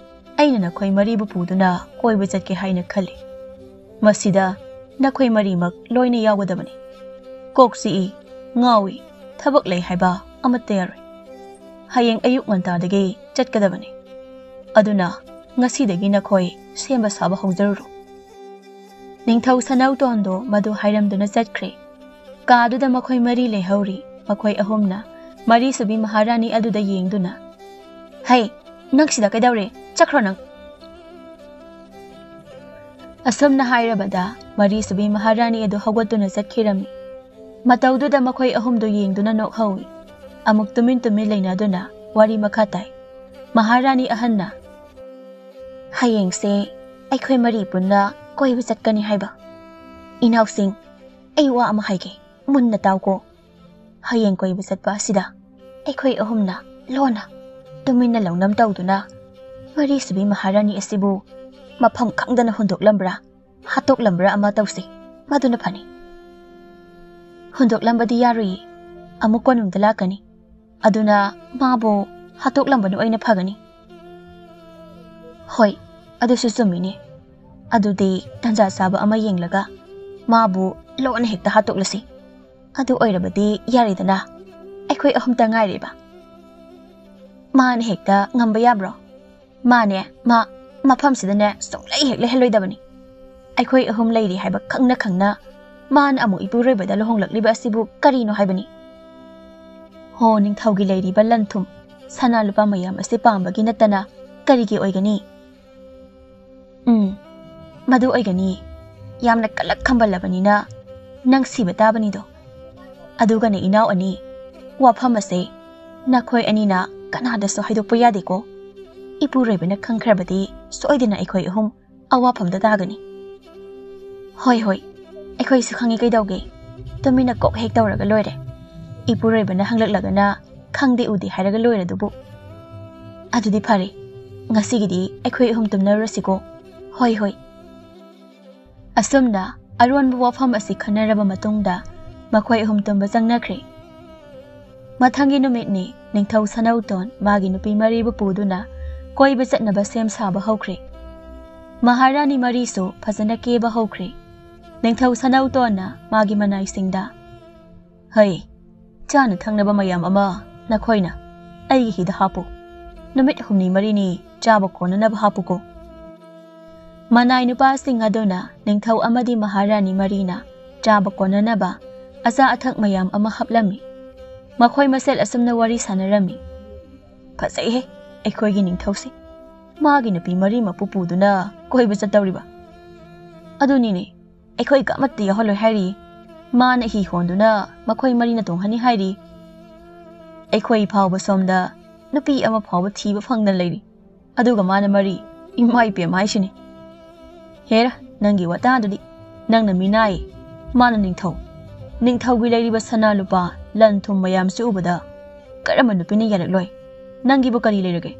ꯑꯩꯅ ꯅꯈꯣꯏ ꯃꯔꯤꯕꯨ ꯄꯨꯗꯨꯅ ꯀꯣꯏꯕ ꯆꯠꯀꯦ ꯍꯥꯏꯅ ꯈꯜꯂꯤ꯫ ꯃꯁꯤꯗ ꯅꯈꯣꯏ ꯃꯔꯤꯃꯛ ꯂꯣꯏꯅ ꯌꯥꯎꯒꯗꯕꯅꯤ꯫ ꯀꯣꯛ ꯆꯤꯛꯏ, ꯉꯥꯎꯏ, ꯊꯕꯛ ꯂꯩ ꯍꯥꯏꯕ ꯑꯃꯠꯇ ꯌꯥꯔꯣꯏ꯫ ꯍꯌꯦꯡ ꯑꯌꯨꯛ ꯉꯟꯇꯥꯗꯒꯤ ꯆꯠꯀꯗꯕꯅꯤ꯫ ꯑꯗꯨꯅ ꯉꯁꯤꯗꯒꯤ ꯅꯈꯣꯏ ꯁꯦꯝꯕ ꯁꯥꯕ ꯍꯧꯖꯔꯨꯔꯣ꯫" ꯅꯤꯡꯊꯧ ꯁꯅꯧꯇꯣꯟꯗꯣ ꯃꯗꯨ ꯍꯥꯏꯔꯝꯗꯨꯅ ꯆꯠꯈ꯭ꯔꯦ꯫ ꯀꯥꯗꯨꯗ ꯃꯈꯣꯏ ꯃꯔꯤ ꯂꯩꯍꯧꯔꯤ꯫ ꯃꯈꯣꯏ ꯑꯍꯨꯝꯅ ꯃꯔꯤꯁꯨꯕꯤ ꯃꯍꯥꯔꯥꯅꯤ ꯑꯗꯨꯗ ꯌꯦꯡꯗꯨꯅ, "ꯍꯩ, ꯅꯪ ꯁꯤꯗ ꯀꯩꯗꯧꯔꯦ? ꯆꯠꯈ꯭ꯔꯣ ꯅꯪ!" ꯑꯁꯨꯝꯅ ꯍꯥꯏꯔꯕꯗ ꯃꯔꯤꯁꯨꯕꯤ ꯃꯍꯥꯔꯥꯅꯤ ꯑꯗꯨ ꯍꯧꯒꯠꯇꯨꯅ ꯆꯠꯈꯤꯔꯝꯃꯤ꯫ ꯃꯇꯧꯗꯨꯗ ꯃꯈꯣꯏ ꯑꯍꯨꯝꯗꯨ ꯌꯦꯡꯗꯨꯅ ꯅꯣꯛꯍꯧꯏ꯫ ꯑꯃꯨꯛ ꯇꯨꯃꯤꯟ ꯇꯨꯃꯤꯟ ꯂꯩꯅꯗꯨꯅ ꯋꯥꯔꯤ ꯃꯈꯥ ꯇꯥꯏ꯫ ꯃꯍꯥꯔꯥꯅꯤ ꯑꯍꯟꯅ, "ꯍꯌꯦꯡꯁꯦ ꯑꯩꯈꯣꯏ ꯃꯔꯤ ꯄꯨꯟꯅ ꯀꯣꯏꯕ ꯆꯠꯀꯅꯤ ꯍꯥꯏꯕ꯫ ꯏꯅꯥꯎꯁꯤꯡ, ꯑꯩ ꯋꯥ ꯑꯃ ꯍꯥꯏꯒꯦ, ꯃꯨꯟꯅ ꯇꯥꯎꯀꯣ꯫ ꯍꯌꯦꯡ ꯀꯣꯏꯕ ꯆꯠꯄ ꯑꯁꯤꯗ ꯑꯩꯈꯣꯏ ꯑꯍꯨꯝꯅ ꯂꯣꯟꯅ ꯇꯨꯃꯤꯟꯅ ꯂꯧꯅꯝ ꯇꯧꯗꯨꯅ ꯃꯔꯤꯁꯨꯕꯤ ꯃꯍꯥꯔꯥꯅꯤ ꯑꯁꯤꯕꯨ ꯃꯐꯝ ꯈꯪꯗꯅ ꯍꯨꯟꯗꯣꯛꯂꯝꯕ꯭ꯔꯥ, ꯍꯥꯠꯇꯣꯛꯂꯝꯕ꯭ꯔꯥ ꯑꯃ ꯇꯧꯁꯤ꯫ ꯃꯗꯨꯅ ꯐꯅꯤ꯫" "ꯍꯨꯟꯗꯣꯛꯂꯝꯕꯗꯤ ꯌꯥꯔꯣꯏꯌꯦ꯫ ꯑꯃꯨꯛ ꯀꯣꯅꯨꯡꯗ ꯂꯥꯛꯀꯅꯤ꯫ ꯑꯗꯨꯅ ꯃꯥꯕꯨ ꯍꯥꯠꯇꯣꯛꯂꯝꯕꯅ ꯑꯣꯏꯅ ꯐꯒꯅꯤ꯫" "ꯍꯣꯏ, ꯑꯗꯨꯁꯨ ꯆꯨꯝꯃꯤꯅꯦ꯫ ꯑꯗꯨꯗꯤ ꯇꯟꯖꯥ ꯆꯥꯕ ꯑꯃ ꯌꯦꯡꯂꯒ ꯃꯥꯕꯨ ꯂꯣꯟꯅ ꯍꯦꯛꯇ ꯍꯥꯠꯇꯣꯛꯂꯁꯤ꯫ ꯑꯗꯨ ꯑꯣꯏꯔꯕꯗꯤ ꯌꯥꯔꯦꯗꯅ꯫ ꯑꯩꯈꯣꯏ ꯑꯍꯨꯝꯇ ꯉꯥꯏꯔꯦꯕ꯫" "ꯃꯥꯅ ꯍꯦꯛꯇ ꯉꯝꯕ ꯌꯥꯕ꯭ꯔꯣ? ꯃꯥꯅꯦ, ꯃꯥ ꯃꯐꯝꯁꯤꯗꯅꯦ ꯁꯨꯡꯂꯩ ꯍꯦꯛ ꯂꯩꯍꯜꯂꯣꯏꯗꯕꯅꯤ꯫ ꯑꯩꯈꯣꯏ ꯑꯍꯨꯝ ꯂꯩꯔꯤ ꯍꯥꯏꯕ ꯈꯪꯅ ꯈꯪꯅ ꯃꯥꯅ ꯑꯃꯨꯛ ꯏꯄꯨꯔꯣꯏꯕꯗ ꯂꯨꯍꯣꯡꯂꯛꯂꯤꯕ ꯑꯁꯤꯕꯨ ꯀꯔꯤꯅꯣ ꯍꯥꯏꯕꯅꯤ?" "ꯍꯣ, ꯅꯤꯡꯊꯧꯒꯤ ꯂꯩꯔꯤꯕ ꯂꯟ ꯊꯨꯝ, ꯁꯅꯥ ꯂꯨꯄꯥ ꯃꯌꯥꯝ ꯑꯁꯤ ꯄꯥꯝꯕꯒꯤ ꯅꯠꯇꯅ ꯀꯔꯤꯒꯤ ꯑꯣꯏꯒꯅꯤ?" "ꯎꯝ, ꯃꯗꯨ ꯑꯣꯏꯒꯅꯤ꯫ ꯌꯥꯝꯅ ꯀꯜꯂꯛ ꯈꯝꯕꯜꯂꯕꯅꯤꯅ ꯅꯪ ꯁꯤꯕ ꯇꯥꯕꯅꯤꯗꯣ꯫ ꯑꯗꯨꯒꯅꯦ ꯏꯅꯥꯎ ꯑꯅꯤ, ꯋꯥꯐꯝ ꯑꯁꯦ ꯅꯈꯣꯏ ꯑꯅꯤꯅ ꯀꯅꯥꯗꯁꯨ ꯍꯥꯏꯗꯣꯛꯄ ꯌꯥꯗꯦꯀꯣ꯫ ꯏꯄꯨꯔꯣꯏꯕꯅ ꯈꯪꯈ꯭ꯔꯕꯗꯤ ꯁꯣꯏꯗꯅ ꯑꯩꯈꯣꯏ ꯑꯍꯨꯝ ꯑꯋꯥꯐꯝꯗ ꯇꯥꯒꯅꯤ꯫" "ꯍꯣꯏ, ꯍꯣꯏ, ꯑꯩꯈꯣꯏꯁꯨ ꯈꯪꯉꯤ ꯀꯩꯗꯧꯒꯦ꯫ ꯇꯨꯃꯤꯟꯅ ꯀꯣꯛ ꯍꯦꯛ ꯇꯧꯔꯒ ꯂꯣꯏꯔꯦ꯫ ꯏꯄꯨꯔꯣꯏꯕꯅ ꯍꯪꯂꯛꯂꯒꯅ ꯈꯪꯗꯦ ꯎꯗꯦ ꯍꯥꯏꯔꯒ ꯂꯣꯏꯔꯗꯨꯕꯨ꯫ ꯑꯗꯨꯗꯤ ꯐꯔꯦ, ꯉꯁꯤꯒꯤꯗꯤ ꯑꯩꯈꯣꯏ ꯑꯍꯨꯝ ꯇꯨꯝꯅꯔꯨꯔꯁꯤꯀꯣ꯫" "ꯍꯣꯏ, ꯍꯣꯏ꯫" ꯑꯁꯨꯝꯅ ꯑꯔꯣꯟꯕ ꯋꯥꯐꯝ ꯑꯁꯤ ꯈꯟꯅꯔꯕ ꯃꯇꯨꯡꯗ ꯃꯈꯣꯏ ꯑꯍꯨꯝ ꯇꯨꯝꯕ ꯆꯪꯅꯈ꯭ꯔꯦ꯫ ꯃꯊꯪꯒꯤ ꯅꯨꯃꯤꯠꯅꯤ꯫ ꯅꯤꯡꯊꯧ ꯁꯅꯧꯇꯣꯟ ꯃꯥꯒꯤ ꯅꯨꯄꯤ ꯃꯔꯤꯕꯨ ꯄꯨꯗꯨꯅ ꯀꯣꯏꯕ ꯆꯠꯅꯕ ꯁꯦꯝ ꯁꯥꯕ ꯍꯧꯈ꯭ꯔꯦ꯫ ꯃꯍꯥꯔꯥꯅꯤ ꯃꯔꯤꯁꯨ ꯐꯖꯅ ꯀꯦꯕ ꯍꯧꯈ꯭ꯔꯦ꯫ ꯅꯤꯡꯊꯧ ꯁꯅꯧꯇꯣꯟꯅ ꯃꯥꯒꯤ ꯃꯅꯥꯏꯁꯤꯡꯗ, "ꯍꯩ, ꯆꯥꯅ ꯊꯛꯅꯕ ꯃꯌꯥꯝ ꯑꯃ ꯅꯈꯣꯏꯅ ꯑꯩꯒꯤ ꯍꯤꯗ ꯍꯥꯞꯄꯨ꯫ ꯅꯨꯃꯤꯠ ꯍꯨꯝꯅꯤ ꯃꯔꯤꯅꯤ ꯆꯥꯕ ꯀꯣꯟꯅꯅꯕ ꯍꯥꯞꯄꯨꯀꯣ꯫" ꯃꯅꯥꯏ ꯅꯨꯄꯥꯁꯤꯡ ꯑꯗꯨꯅ ꯅꯤꯡꯊꯧ ꯑꯃꯗꯤ ꯃꯍꯥꯔꯥꯅꯤ ꯃꯔꯤꯅ ꯆꯥꯕ ꯀꯣꯟꯅꯅꯕ ꯑꯆꯥ ꯑꯊꯛ ꯃꯌꯥꯝ ꯑꯃ ꯍꯥꯞꯂꯝꯃꯤ꯫ ꯃꯈꯣꯏ ꯃꯁꯦꯜ ꯑꯁꯨꯝꯅ ꯋꯥꯔꯤ ꯁꯥꯟꯅꯔꯝꯃꯤ꯫ "ꯐꯖꯩꯍꯦ, ꯑꯩꯈꯣꯏꯒꯤ ꯅꯤꯡꯊꯧꯁꯦ꯫ ꯃꯥꯒꯤ ꯅꯨꯄꯤ ꯃꯔꯤꯃꯛꯄꯨ ꯄꯨꯗꯨꯅ ꯀꯣꯏꯕ ꯆꯠꯇꯧꯔꯤꯕ꯫ ꯑꯗꯨꯅꯤꯅꯦ, ꯑꯩꯈꯣꯏ ꯑꯃꯠꯇ ꯌꯥꯎꯍꯜꯂꯣꯏ ꯍꯥꯏꯔꯤ꯫ ꯃꯥꯅ ꯍꯤ ꯍꯣꯟꯗꯨꯅ ꯃꯈꯣꯏ ꯃꯔꯤꯅ ꯇꯣꯡꯍꯟꯅꯤ ꯍꯥꯏꯔꯤ꯫ ꯑꯩꯈꯣꯏ ꯐꯥꯎꯕ ꯁꯣꯝꯗ ꯅꯨꯄꯤ ꯑꯃ ꯐꯥꯎꯕ ꯊꯤꯕ ꯐꯪꯗꯅ ꯂꯩꯔꯤ꯫ ꯑꯗꯨꯒ ꯃꯥꯅ ꯃꯔꯤ꯫ ꯏꯃꯥ ꯏꯄꯦꯝꯃ ꯍꯥꯏꯁꯤꯅꯤ꯫ ꯍꯦꯔꯥ, ꯅꯪꯒꯤ ꯋꯥꯇꯥꯗꯨꯗꯤ꯫ ꯅꯪꯅ ꯃꯤꯅꯥꯏ, ꯃꯥꯅ ꯅꯤꯡꯊꯧ꯫ ꯅꯤꯡꯊꯧꯒꯤ ꯂꯩꯔꯤꯕ ꯁꯅꯥ ꯂꯨꯄꯥ, ꯂꯟ ꯊꯨꯝ ꯃꯌꯥꯝꯁꯤ ꯎꯕꯗ ꯀꯔꯝꯕ ꯅꯨꯄꯤꯅ ꯌꯥꯔꯛꯂꯣꯏ? ꯅꯪꯒꯤꯕꯨ ꯀꯔꯤ ꯂꯩꯔꯒꯦ?"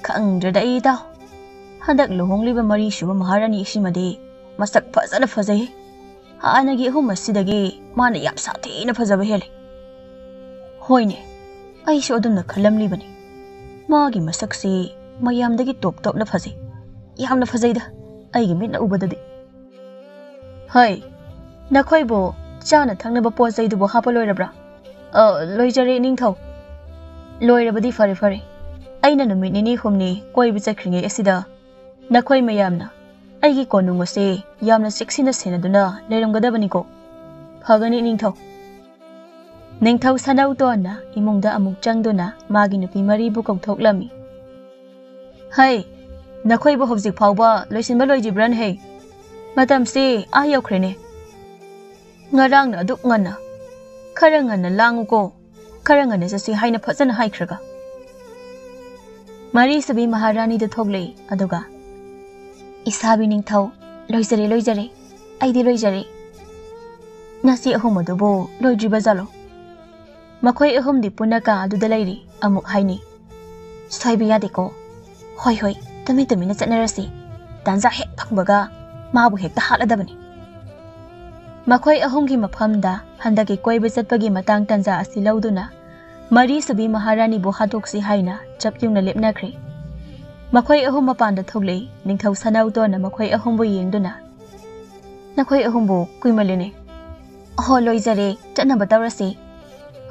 "ꯈꯪꯗ꯭ꯔꯦꯗ ꯑꯩ, ꯏꯇꯥꯎ꯫ ꯍꯟꯗꯛ ꯂꯨꯍꯣꯡꯂꯤꯕ ꯃꯔꯤꯁꯨꯕ ꯃꯍꯥꯔꯥꯅꯤ ꯑꯁꯤꯃꯗꯤ ꯃꯁꯛ ꯐꯖꯅ ꯐꯖꯩ꯫ ꯍꯥꯟꯅꯒꯤ ꯑꯍꯨꯝ ꯑꯁꯤꯗꯒꯤ ꯃꯥꯅ ꯌꯥꯝ ꯁꯥꯊꯤꯅ ꯐꯖꯕ ꯍꯦꯜꯂꯤ꯫" "ꯍꯣꯏꯅꯦ, ꯑꯩꯁꯨ ꯑꯗꯨꯝꯅ ꯈꯜꯂꯝꯂꯤꯕꯅꯤ꯫ ꯃꯥꯒꯤ ꯃꯁꯛꯁꯤ ꯃꯌꯥꯝꯗꯒꯤ ꯇꯣꯞ ꯇꯣꯞꯅ ꯐꯖꯩ꯫ ꯌꯥꯝꯅ ꯐꯖꯩꯗ, ꯑꯩꯒꯤ ꯃꯤꯠꯅ ꯎꯕꯗꯗꯤ꯫" "ꯍꯩ, ꯅꯈꯣꯏꯕꯨ ꯆꯥꯅ ꯊꯛꯅꯕ ꯄꯣꯠ ꯆꯩꯗꯨꯕꯨ ꯍꯥꯞꯄ ꯂꯣꯏꯔꯕ꯭ꯔꯥ?" "ꯑ, ꯂꯣꯏꯖꯔꯦ, ꯅꯤꯡꯊꯧ꯫" "ꯂꯣꯏꯔꯕꯗꯤ ꯐꯔꯦ, ꯐꯔꯦ꯫ ꯑꯩꯅ ꯅꯨꯃꯤꯠ ꯅꯤꯅꯤ ꯍꯨꯝꯅꯤ ꯀꯣꯏꯕ ꯆꯠꯈ꯭ꯔꯤꯉꯩ ꯑꯁꯤꯗ ꯅꯈꯣꯏ ꯃꯌꯥꯝꯅ ꯑꯩꯒꯤ ꯀꯣꯅꯨꯡ ꯑꯁꯦ ꯌꯥꯝꯅ ꯆꯦꯛꯁꯤꯟꯅ ꯁꯦꯟꯅꯗꯨꯅ ꯂꯩꯔꯝꯒꯗꯕꯅꯤꯀꯣ꯫ ꯐꯒꯅꯤ, ꯅꯤꯡꯊꯧ꯫" ꯅꯤꯡꯊꯧ ꯁꯅꯧꯇꯣꯟꯅ ꯏꯃꯨꯡꯗ ꯑꯃꯨꯛ ꯆꯪꯗꯨꯅ ꯃꯥꯒꯤ ꯅꯨꯄꯤ ꯃꯔꯤꯕꯨ ꯀꯧꯊꯣꯛꯂꯝꯃꯤ꯫ "ꯍꯩ, ꯅꯈꯣꯏꯕꯨ ꯍꯧꯖꯤꯛ ꯐꯥꯎꯕ ꯂꯣꯏꯁꯤꯟꯕ ꯂꯣꯏꯗ꯭ꯔꯤꯕ꯭ꯔꯥꯅꯦ ꯍꯩ? ꯃꯇꯝꯁꯤ ꯑꯥ ꯌꯧꯈ꯭ꯔꯦꯅꯦ꯫ ꯉꯔꯥꯡꯅ ꯑꯗꯨꯛ ꯉꯟꯅ, ꯈꯔ ꯉꯟꯅ ꯂꯥꯡꯉꯨꯀꯣ, ꯈꯔ ꯉꯟꯅ ꯆꯠꯁꯤ ꯍꯥꯏꯅ ꯐꯖꯅ ꯍꯥꯏꯈ꯭ꯔꯒ꯫" ꯃꯔꯤꯁꯨꯕꯤ ꯃꯍꯥꯔꯥꯅꯤꯗꯨ ꯊꯣꯛꯂꯛꯏ, ꯑꯗꯨꯒ, "ꯏꯁꯥꯕꯤ ꯅꯤꯡꯊꯧ, ꯂꯣꯏꯖꯔꯦ, ꯂꯣꯏꯖꯔꯦ, ꯑꯩꯗꯤ ꯂꯣꯏꯖꯔꯦ꯫ ꯅꯆꯦ ꯑꯍꯨꯝ ꯑꯗꯨꯕꯨ ꯂꯣꯏꯗ꯭ꯔꯤꯕ ꯖꯥꯠꯂꯣ?" ꯃꯈꯣꯏ ꯑꯍꯨꯝꯗꯤ ꯄꯨꯟꯅ ꯀꯥ ꯑꯗꯨꯗ ꯂꯩꯔꯤ꯫ ꯑꯃꯨꯛ ꯍꯥꯏꯅꯤ, "ꯁꯣꯏꯕ ꯌꯥꯗꯦꯀꯣ꯫ ꯍꯣꯏ, ꯍꯣꯏ, ꯇꯨꯃꯤꯟ ꯇꯨꯃꯤꯟꯅ ꯆꯠꯅꯔꯁꯤ꯫ ꯇꯥꯟꯖꯥ ꯍꯦꯛ ꯐꯪꯕꯒ ꯃꯥꯕꯨ ꯍꯦꯛꯇ ꯍꯥꯠꯂꯗꯕꯅꯤ꯫" ꯃꯈꯣꯏ ꯑꯍꯨꯝꯒꯤ ꯃꯐꯝꯗ ꯍꯟꯗꯛꯀꯤ ꯀꯣꯏꯕ ꯆꯠꯄꯒꯤ ꯃꯇꯥꯡ ꯇꯥꯟꯖꯥ ꯑꯁꯤ ꯂꯧꯗꯨꯅ ꯃꯔꯤꯁꯨꯕꯤ ꯃꯍꯥꯔꯥꯅꯤꯕꯨ ꯍꯥꯠꯇꯣꯛꯁꯤ ꯍꯥꯏꯅ ꯆꯞ ꯌꯨꯡꯅ ꯂꯦꯞꯅꯈ꯭ꯔꯦ꯫ ꯃꯈꯣꯏ ꯑꯍꯨꯝ ꯃꯄꯥꯟꯗ ꯊꯣꯛꯂꯛꯏ꯫ ꯅꯤꯡꯊꯧ ꯁꯅꯧꯇꯣꯟꯅ ꯃꯈꯣꯏ ꯑꯍꯨꯝꯕꯨ ꯌꯦꯡꯗꯨꯅ, "ꯅꯈꯣꯏ ꯑꯍꯨꯝꯕꯨ ꯀꯨꯏꯃꯜꯂꯦꯅꯦ꯫ ꯑꯍꯣ, ꯂꯣꯏꯖꯔꯦ, ꯆꯠꯅꯕ ꯇꯧꯔꯁꯤ꯫"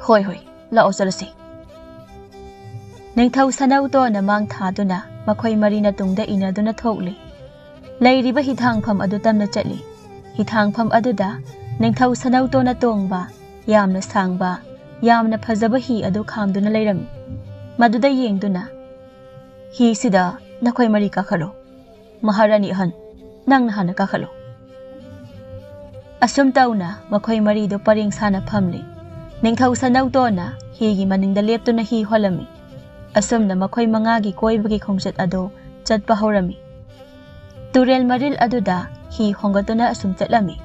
"ꯍꯣꯏ, ꯍꯣꯏ, ꯂꯥꯛꯑꯣ, ꯆꯠꯂꯁꯤ꯫" ꯅꯤꯡꯊꯧ ꯁꯅꯧꯇꯣꯟꯅ ꯃꯥꯡ ꯊꯥꯗꯨꯅ ꯃꯈꯣꯏ ꯃꯔꯤꯅ ꯇꯨꯡꯗ ꯏꯟꯅꯗꯨꯅ ꯊꯣꯛꯂꯤ꯫ ꯂꯩꯔꯤꯕ ꯍꯤꯊꯥꯡꯐꯝ ꯑꯗꯨ ꯇꯝꯅ ꯆꯠꯂꯤ꯫ ꯍꯤꯊꯥꯡꯐꯝ ꯑꯗꯨꯗ ꯅꯤꯡꯊꯧ ꯁꯅꯧꯇꯣꯟꯅ ꯇꯣꯡꯕ ꯌꯥꯝꯅ ꯁꯥꯡꯕ, ꯌꯥꯝꯅ ꯐꯖꯕ ꯍꯤ ꯑꯗꯨ ꯈꯥꯝꯗꯨꯅ ꯂꯩꯔꯝꯃꯤ꯫ ꯃꯗꯨꯗ ꯌꯦꯡꯗꯨꯅ, "ꯍꯤꯁꯤꯗ ꯅꯈꯣꯏ ꯃꯔꯤ ꯀꯥꯈꯠꯂꯣ꯫ ꯃꯍꯥꯔꯥꯅꯤ ꯑꯍꯟ, ꯅꯪꯅ ꯍꯥꯟꯅ ꯀꯥꯈꯠꯂꯣ꯫" ꯑꯁꯨꯝ ꯇꯧꯅ ꯃꯈꯣꯏ ꯃꯔꯤꯗꯨ ꯄꯔꯦꯡ ꯁꯥꯅ ꯐꯝꯂꯤ꯫ ꯅꯤꯡꯊꯧ ꯁꯅꯧꯇꯣꯟꯅ ꯍꯤꯒꯤ ꯃꯅꯤꯡꯗ ꯂꯦꯞꯇꯨꯅ ꯍꯤ ꯍꯣꯜꯂꯝꯃꯤ꯫ ꯑꯁꯨꯝꯅ ꯃꯈꯣꯏ ꯃꯉꯥꯒꯤ ꯀꯣꯏꯕꯒꯤ ꯈꯣꯡꯆꯠ ꯑꯗꯨ ꯆꯠꯄ ꯍꯧꯔꯝꯃꯤ꯫ ꯇꯨꯔꯦꯜ ꯃꯔꯤꯜ ꯑꯗꯨꯗ ꯍꯤ ꯍꯣꯡꯒꯠꯇꯨꯅ ꯑꯁꯨꯝ ꯆꯠꯂꯝꯃꯤ꯫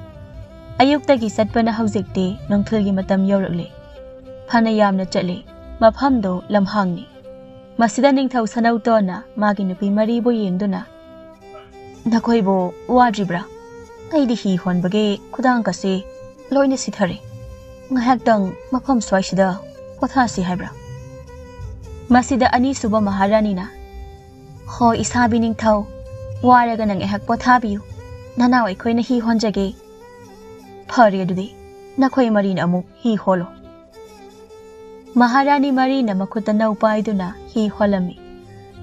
ꯑꯌꯨꯛꯇꯒꯤ ꯆꯠꯄꯅ ꯍꯧꯖꯤꯛꯇꯤ ꯅꯨꯡꯊꯤꯜꯒꯤ ꯃꯇꯝ ꯌꯧꯔꯛꯂꯦ꯫ ꯐꯅ ꯌꯥꯝꯅ ꯆꯠꯂꯤ꯫ ꯃꯐꯝꯗꯨ ꯂꯝꯍꯥꯡꯅꯤ꯫ ꯃꯁꯤꯗ ꯅꯤꯡꯊꯧ ꯁꯅꯧꯇꯣꯟꯅ ꯃꯥꯒꯤ ꯅꯨꯄꯤ ꯃꯔꯤꯕꯨ ꯌꯦꯡꯗꯨꯅ, "ꯅꯈꯣꯏꯕꯨ ꯋꯥꯗ꯭ꯔꯤꯕ꯭ꯔꯥ? ꯑꯩꯗꯤ ꯍꯤ ꯍꯣꯟꯕꯒꯤ ꯈꯨꯗꯥꯡꯒꯁꯤ ꯂꯣꯏꯅ ꯁꯤꯊꯔꯦ꯫ ꯉꯥꯏꯍꯥꯛꯇꯪ ꯃꯐꯝ ꯁ꯭ꯋꯥꯏꯁꯤꯗ ꯄꯣꯊꯥꯁꯤ ꯍꯥꯏꯕ꯭ꯔꯥ?" ꯃꯁꯤꯗ ꯑꯅꯤꯁꯨꯕ ꯃꯍꯥꯔꯥꯅꯤꯅ, "ꯍꯣ, ꯏꯁꯥꯕꯤ ꯅꯤꯡꯊꯧ, ꯋꯥꯔꯒꯅ ꯉꯥꯏꯍꯥꯛ ꯄꯣꯊꯥꯕꯤꯌꯨ꯫ ꯅꯅꯥꯎ ꯑꯩꯈꯣꯏꯅ ꯍꯤ ꯍꯣꯟꯖꯒꯦ꯫" "ꯐꯔꯦ, ꯑꯗꯨꯗꯤ ꯅꯈꯣꯏ ꯃꯔꯤꯅ ꯑꯃꯨꯛ ꯍꯤ ꯍꯣꯜꯂꯣ꯫" ꯃꯍꯥꯔꯥꯅꯤ ꯃꯔꯤꯅ ꯃꯈꯨꯠꯇ ꯅꯧ ꯄꯥꯏꯗꯨꯅ ꯍꯤ ꯍꯣꯜꯂꯝꯃꯤ꯫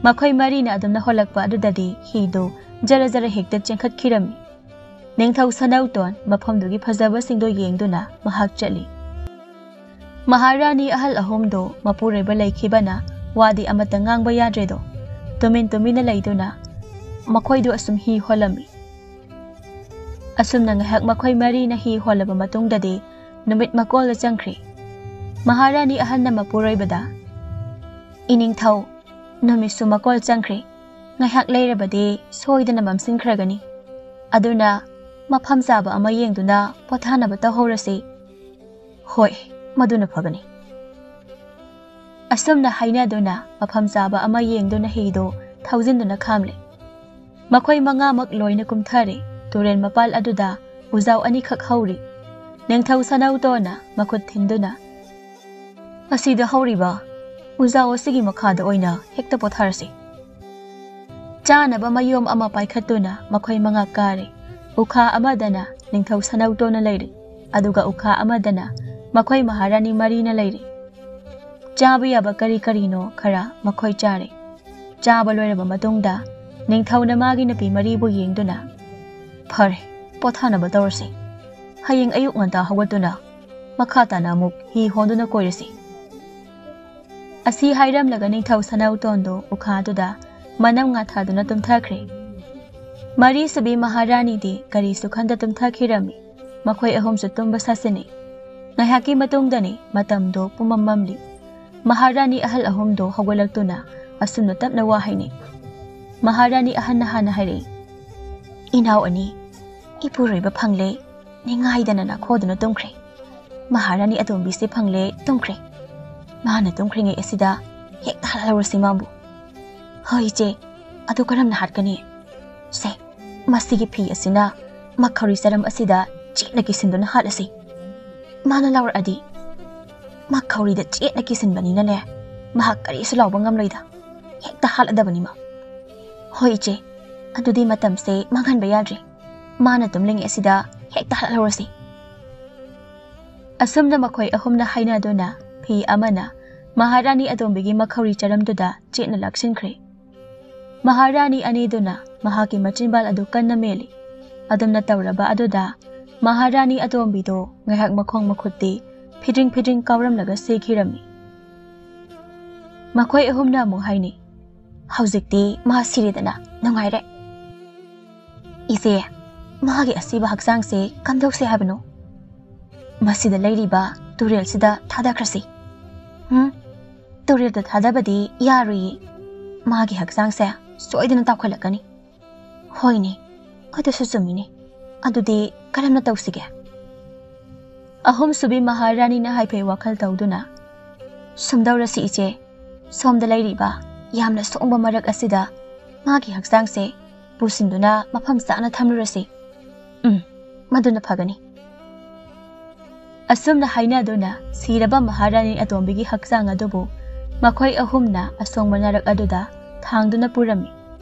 ꯃꯈꯣꯏ ꯃꯔꯤꯅ ꯑꯗꯨꯝꯅ ꯍꯣꯜꯂꯛꯄ ꯑꯗꯨꯗꯗꯤ ꯍꯤꯗꯨ ꯖꯔ ꯖꯔ ꯍꯦꯛꯇ ꯆꯦꯟꯈꯠꯈꯤꯔꯝꯃꯤ꯫ ꯅꯤꯡꯊꯧ ꯁꯅꯧꯇꯣꯟ ꯃꯐꯝꯗꯨꯒꯤ ꯐꯖꯕꯁꯤꯡꯗꯨ ꯌꯦꯡꯗꯨꯅ ꯃꯍꯥꯛ ꯆꯠꯂꯤ꯫ ꯃꯍꯥꯔꯥꯅꯤ ꯑꯍꯜ ꯑꯍꯨꯝꯗꯨ ꯃꯄꯨꯔꯣꯏꯕ ꯂꯩꯈꯤꯕꯅ ꯋꯥꯗꯤ ꯑꯃꯠꯇ ꯉꯥꯡꯕ ꯌꯥꯗ꯭ꯔꯦꯗꯣ꯫ ꯇꯨꯃꯤꯟ ꯇꯨꯃꯤꯟꯅ ꯂꯩꯗꯨꯅ ꯃꯈꯣꯏꯗꯨ ꯑꯁꯨꯝ ꯍꯤ ꯍꯣꯜꯂꯝꯃꯤ꯫ ꯑꯁꯨꯝꯅ ꯉꯥꯏꯍꯥꯛ ꯃꯈꯣꯏ ꯃꯔꯤꯅ ꯍꯤ ꯍꯣꯜꯂꯕ ꯃꯇꯨꯡꯗꯗꯤ ꯅꯨꯃꯤꯠ ꯃꯀꯣꯜꯗ ꯆꯪꯈ꯭ꯔꯦ꯫ ꯃꯍꯥꯔꯥꯅꯤ ꯑꯍꯜꯅ ꯃꯄꯨꯔꯣꯏꯕꯗ, "ꯏꯅꯤꯡꯊꯧ, ꯅꯨꯃꯤꯠꯁꯨ ꯃꯀꯣꯜ ꯆꯪꯈ꯭ꯔꯦ꯫ ꯉꯥꯏꯍꯥꯛ ꯂꯩꯔꯕꯗꯤ ꯁꯣꯏꯗꯅ ꯃꯝꯁꯤꯟꯈ꯭ꯔꯒꯅꯤ꯫ ꯑꯗꯨꯅ ꯃꯐꯝ ꯆꯥꯕ ꯑꯃ ꯌꯦꯡꯗꯨꯅ ꯄꯣꯊꯥꯅꯕ ꯇꯧꯍꯧꯔꯁꯤ꯫" "ꯍꯣꯏ, ꯃꯗꯨꯅ ꯐꯒꯅꯤ꯫" ꯑꯁꯨꯝꯅ ꯍꯥꯏꯅꯗꯨꯅ ꯃꯐꯝ ꯆꯥꯕ ꯑꯃ ꯌꯦꯡꯗꯨꯅ ꯍꯤꯗꯨ ꯊꯧꯖꯤꯟꯗꯨꯅ ꯈꯥꯝꯂꯦ꯫ ꯃꯈꯣꯏ ꯃꯉꯥꯃꯛ ꯂꯣꯏꯅ ꯀꯨꯝꯊꯔꯦ꯫ ꯇꯨꯔꯦꯜ ꯃꯄꯥꯜ ꯑꯗꯨꯗ ꯎꯖꯥꯎ ꯑꯅꯤꯈꯛ ꯍꯧꯔꯤ꯫ ꯅꯤꯡꯊꯧ ꯁꯅꯧꯇꯣꯟꯅ ꯃꯈꯨꯠ ꯊꯤꯟꯗꯨꯅ, "ꯑꯁꯤꯗ ꯍꯧꯔꯤꯕ ꯎꯖꯥꯎ ꯑꯁꯤꯒꯤ ꯃꯈꯥꯗ ꯑꯣꯏꯅ ꯍꯦꯛꯇ ꯄꯣꯊꯥꯔꯁꯤ꯫" ꯆꯥꯅꯕ ꯃꯌꯣꯝ ꯑꯃ ꯄꯥꯏꯈꯠꯇꯨꯅ ꯃꯈꯣꯏ ꯃꯉꯥ ꯀꯥꯔꯦ꯫ ꯎꯈꯥ ꯑꯃꯗꯅ ꯅꯤꯡꯊꯧ ꯁꯅꯧꯇꯣꯟꯅ ꯂꯩꯔꯦ, ꯑꯗꯨꯒ ꯎꯈꯥ ꯑꯃꯗꯅ ꯃꯈꯣꯏ ꯃꯍꯥꯔꯥꯅꯤ ꯃꯔꯤꯅ ꯂꯩꯔꯦ꯫ ꯆꯥꯕ ꯌꯥꯕ ꯀꯔꯤ ꯀꯔꯤꯅꯣ ꯈꯔ ꯃꯈꯣꯏ ꯆꯥꯔꯦ꯫ ꯆꯥꯕ ꯂꯣꯏꯔꯕ ꯃꯇꯨꯡꯗ ꯅꯤꯡꯊꯧꯅ ꯃꯥꯒꯤ ꯅꯨꯄꯤ ꯃꯔꯤꯕꯨ ꯌꯦꯡꯗꯨꯅ, "ꯐꯔꯦ, ꯄꯣꯊꯥꯅꯕ ꯇꯧꯔꯁꯤ꯫ ꯍꯌꯦꯡ ꯑꯌꯨꯛ ꯉꯟꯇꯥ ꯍꯧꯒꯠꯇꯨꯅ ꯃꯈꯥ ꯇꯥꯅ ꯑꯃꯨꯛ ꯍꯤ ꯍꯣꯟꯗꯨꯅ ꯀꯣꯏꯔꯁꯤ꯫" ꯑꯁꯤ ꯍꯥꯏꯔꯝꯂꯒ ꯅꯤꯡꯊꯧ ꯁꯅꯥꯎꯇꯣꯟꯗꯨ ꯎꯈꯥꯗꯨꯗ ꯃꯅꯝ ꯉꯥꯊꯥꯗꯨꯅ ꯇꯨꯝꯊꯈ꯭ꯔꯦ꯫ ꯃꯔꯤꯁꯨꯕꯤ ꯃꯍꯥꯔꯥꯅꯤꯗꯤ ꯀꯔꯤꯁꯨ ꯈꯟꯗ ꯇꯨꯝꯊꯈꯤꯔꯝꯃꯤ꯫ ꯃꯈꯣꯏ ꯑꯍꯨꯝꯁꯨ ꯇꯨꯝꯕ ꯁꯥꯁꯤꯟꯅꯩ꯫ ꯉꯥꯏꯍꯥꯛꯀꯤ ꯃꯇꯨꯡꯗꯅꯤ ꯃꯇꯝꯗꯣ ꯄꯨꯝꯃꯝ ꯃꯝꯂꯤ꯫ ꯃꯍꯥꯔꯥꯅꯤ ꯑꯍꯜ ꯑꯍꯨꯝꯗꯣ ꯍꯧꯒꯠꯂꯛꯇꯨꯅ ꯑꯁꯨꯝꯅ ꯇꯞꯅ ꯋꯥ ꯍꯥꯏꯅꯩ꯫ ꯃꯍꯥꯔꯥꯅꯤ ꯑꯍꯟꯅ ꯍꯥꯟꯅ ꯍꯥꯏꯔꯛꯏ, "ꯏꯅꯥꯎ ꯑꯅꯤ, ꯏꯄꯨꯔꯣꯏꯕ ꯐꯪꯂꯦ, ꯅꯤꯡꯉꯥꯏꯗꯅ ꯅꯥꯈꯣꯗꯨꯅ ꯇꯨꯝꯈ꯭ꯔꯦ꯫ ꯃꯍꯥꯔꯥꯅꯤ ꯑꯇꯣꯝꯕꯤꯁꯦ ꯐꯪꯂꯦ, ꯇꯨꯝꯈ꯭ꯔꯦ꯫ ꯃꯥꯅ ꯇꯨꯝꯈ꯭ꯔꯤꯉꯩ ꯑꯁꯤꯗ ꯍꯦꯛꯇ ꯍꯥꯠꯍꯧꯔꯁꯤ ꯃꯥꯕꯨ꯫" "ꯍꯣꯏ ꯏꯆꯦ, ꯑꯗꯨ ꯀꯔꯝꯅ ꯍꯥꯠꯀꯅꯤ?" "ꯁꯦ, ꯃꯁꯤꯒꯤ ꯐꯤ ꯑꯁꯤꯅ ꯃꯈꯧꯔꯤ ꯆꯔꯝ ꯑꯁꯤꯗ ꯆꯦꯠꯅ ꯀꯤꯁꯤꯟꯗꯨꯅ ꯍꯥꯠꯂꯁꯤ꯫ ꯃꯥꯅ ꯂꯥꯎꯔꯛꯑꯗꯤ, ꯃꯈꯧꯔꯤꯗ ꯆꯦꯠꯅ ꯀꯤꯁꯤꯟꯕꯅꯤꯅꯅꯦ, ꯃꯍꯥꯛ ꯀꯔꯤꯁꯨ ꯂꯥꯎꯕ ꯉꯝꯂꯣꯏꯗ꯫ ꯍꯦꯛꯇ ꯍꯥꯠꯂꯗꯕꯅꯤ ꯃꯥ꯫" "ꯍꯣꯏ ꯏꯆꯦ, ꯑꯗꯨꯗꯤ ꯃꯇꯝꯁꯦ ꯃꯥꯡꯍꯟꯕ ꯌꯥꯗ꯭ꯔꯦ꯫ ꯃꯥꯅ ꯇꯨꯝꯂꯤꯉꯩ ꯑꯁꯤꯗ ꯍꯦꯛꯇ ꯍꯥꯠꯍꯧꯔꯁꯤ꯫" ꯑꯁꯨꯝꯅ ꯃꯈꯣꯏ ꯑꯍꯨꯝꯅ ꯍꯥꯏꯅꯗꯨꯅ ꯐꯤ ꯑꯃꯅ ꯃꯍꯥꯔꯥꯅꯤ ꯑꯇꯣꯝꯕꯤꯒꯤ ꯃꯈꯧꯔꯤ ꯆꯔꯝꯗꯨꯗ ꯆꯦꯠꯅ ꯂꯥꯛꯁꯤꯟꯈ꯭ꯔꯦ꯫ ꯃꯍꯥꯔꯥꯅꯤ ꯑꯅꯤꯗꯨꯅ ꯃꯍꯥꯛꯀꯤ ꯃꯆꯤꯟꯕꯥꯜ ꯑꯗꯨ ꯀꯟꯅ ꯃꯦꯜꯂꯤ꯫ ꯑꯗꯨꯝꯅ ꯇꯧꯔꯕ ꯑꯗꯨꯗ ꯃꯍꯥꯔꯥꯅꯤ ꯑꯇꯣꯝꯕꯤꯗꯨ ꯉꯥꯏꯍꯥꯛ ꯃꯈꯣꯡ ꯃꯈꯨꯠꯇꯤ ꯐꯤꯗ꯭ꯔꯤꯡ ꯐꯤꯗ꯭ꯔꯤꯡ ꯀꯥꯎꯔꯝꯂꯒ ꯁꯤꯈꯤꯔꯝꯃꯤ꯫ ꯃꯈꯣꯏ ꯑꯍꯨꯝꯅ ꯑꯃꯨꯛ ꯍꯥꯏꯅꯩ, "ꯍꯧꯖꯤꯛꯇꯤ ꯃꯥ ꯁꯤꯔꯦꯗꯅ ꯅꯨꯡꯉꯥꯏꯔꯦ꯫ ꯏꯆꯦ, ꯃꯥꯒꯤ ꯑꯁꯤꯕ ꯍꯛꯆꯥꯡꯁꯦ ꯀꯝꯗꯧꯁꯦ ꯍꯥꯏꯕꯅꯣ? ꯃꯁꯤꯗ ꯂꯩꯔꯤꯕ ꯇꯨꯔꯦꯜꯁꯤꯗ ꯊꯥꯗꯈ꯭ꯔꯁꯤ꯫" "ꯎꯝ, ꯇꯨꯔꯦꯜꯗ ꯊꯥꯗꯕꯗꯤ ꯌꯥꯔꯣꯏꯌꯦ꯫ ꯃꯥꯒꯤ ꯍꯛꯆꯥꯡꯁꯦ ꯁꯣꯏꯗꯅ ꯇꯥꯎꯈꯠꯂꯛꯀꯅꯤ꯫" "ꯍꯣꯏꯅꯦ, ꯑꯗꯨꯁꯨ ꯆꯨꯝꯃꯤꯅꯦ꯫ ꯑꯗꯨꯗꯤ ꯀꯔꯝꯅ ꯇꯧꯁꯤꯒꯦ?" ꯑꯍꯨꯝꯁꯨꯕꯤ ꯃꯍꯥꯔꯥꯅꯤꯅ ꯍꯥꯏꯐꯦꯠ ꯋꯥꯈꯜ ꯇꯧꯗꯨꯅ, "ꯁꯨꯝꯗꯧꯔꯁꯤ ꯏꯆꯦ, ꯁꯣꯝꯗ ꯂꯩꯔꯤꯕ ꯌꯥꯝꯅ ꯁꯣꯡꯕ ꯃꯔꯛ ꯑꯁꯤꯗ ꯃꯥꯒꯤ ꯍꯛꯆꯥꯡꯁꯦ ꯄꯨꯁꯤꯟꯗꯨꯅ ꯃꯐꯝ ꯆꯥꯅ ꯊꯝꯂꯨꯔꯁꯤ꯫ ꯎꯝ, ꯃꯗꯨꯅ ꯐꯒꯅꯤ꯫" ꯑꯁꯨꯝꯅ ꯍꯥꯏꯅꯗꯨꯅ ꯁꯤꯔꯕ ꯃꯍꯥꯔꯥꯅꯤ ꯑꯇꯣꯝꯕꯤꯒꯤ ꯍꯛꯆꯥꯡ ꯑꯗꯨꯕꯨ ꯃꯈꯣꯏ ꯑꯍꯨꯝꯅ ꯑꯁꯣꯡꯕ ꯅꯥꯔꯛ ꯑꯗꯨꯗ ꯊꯥꯡꯗꯨꯅ ꯄꯨꯔꯝꯃꯤ,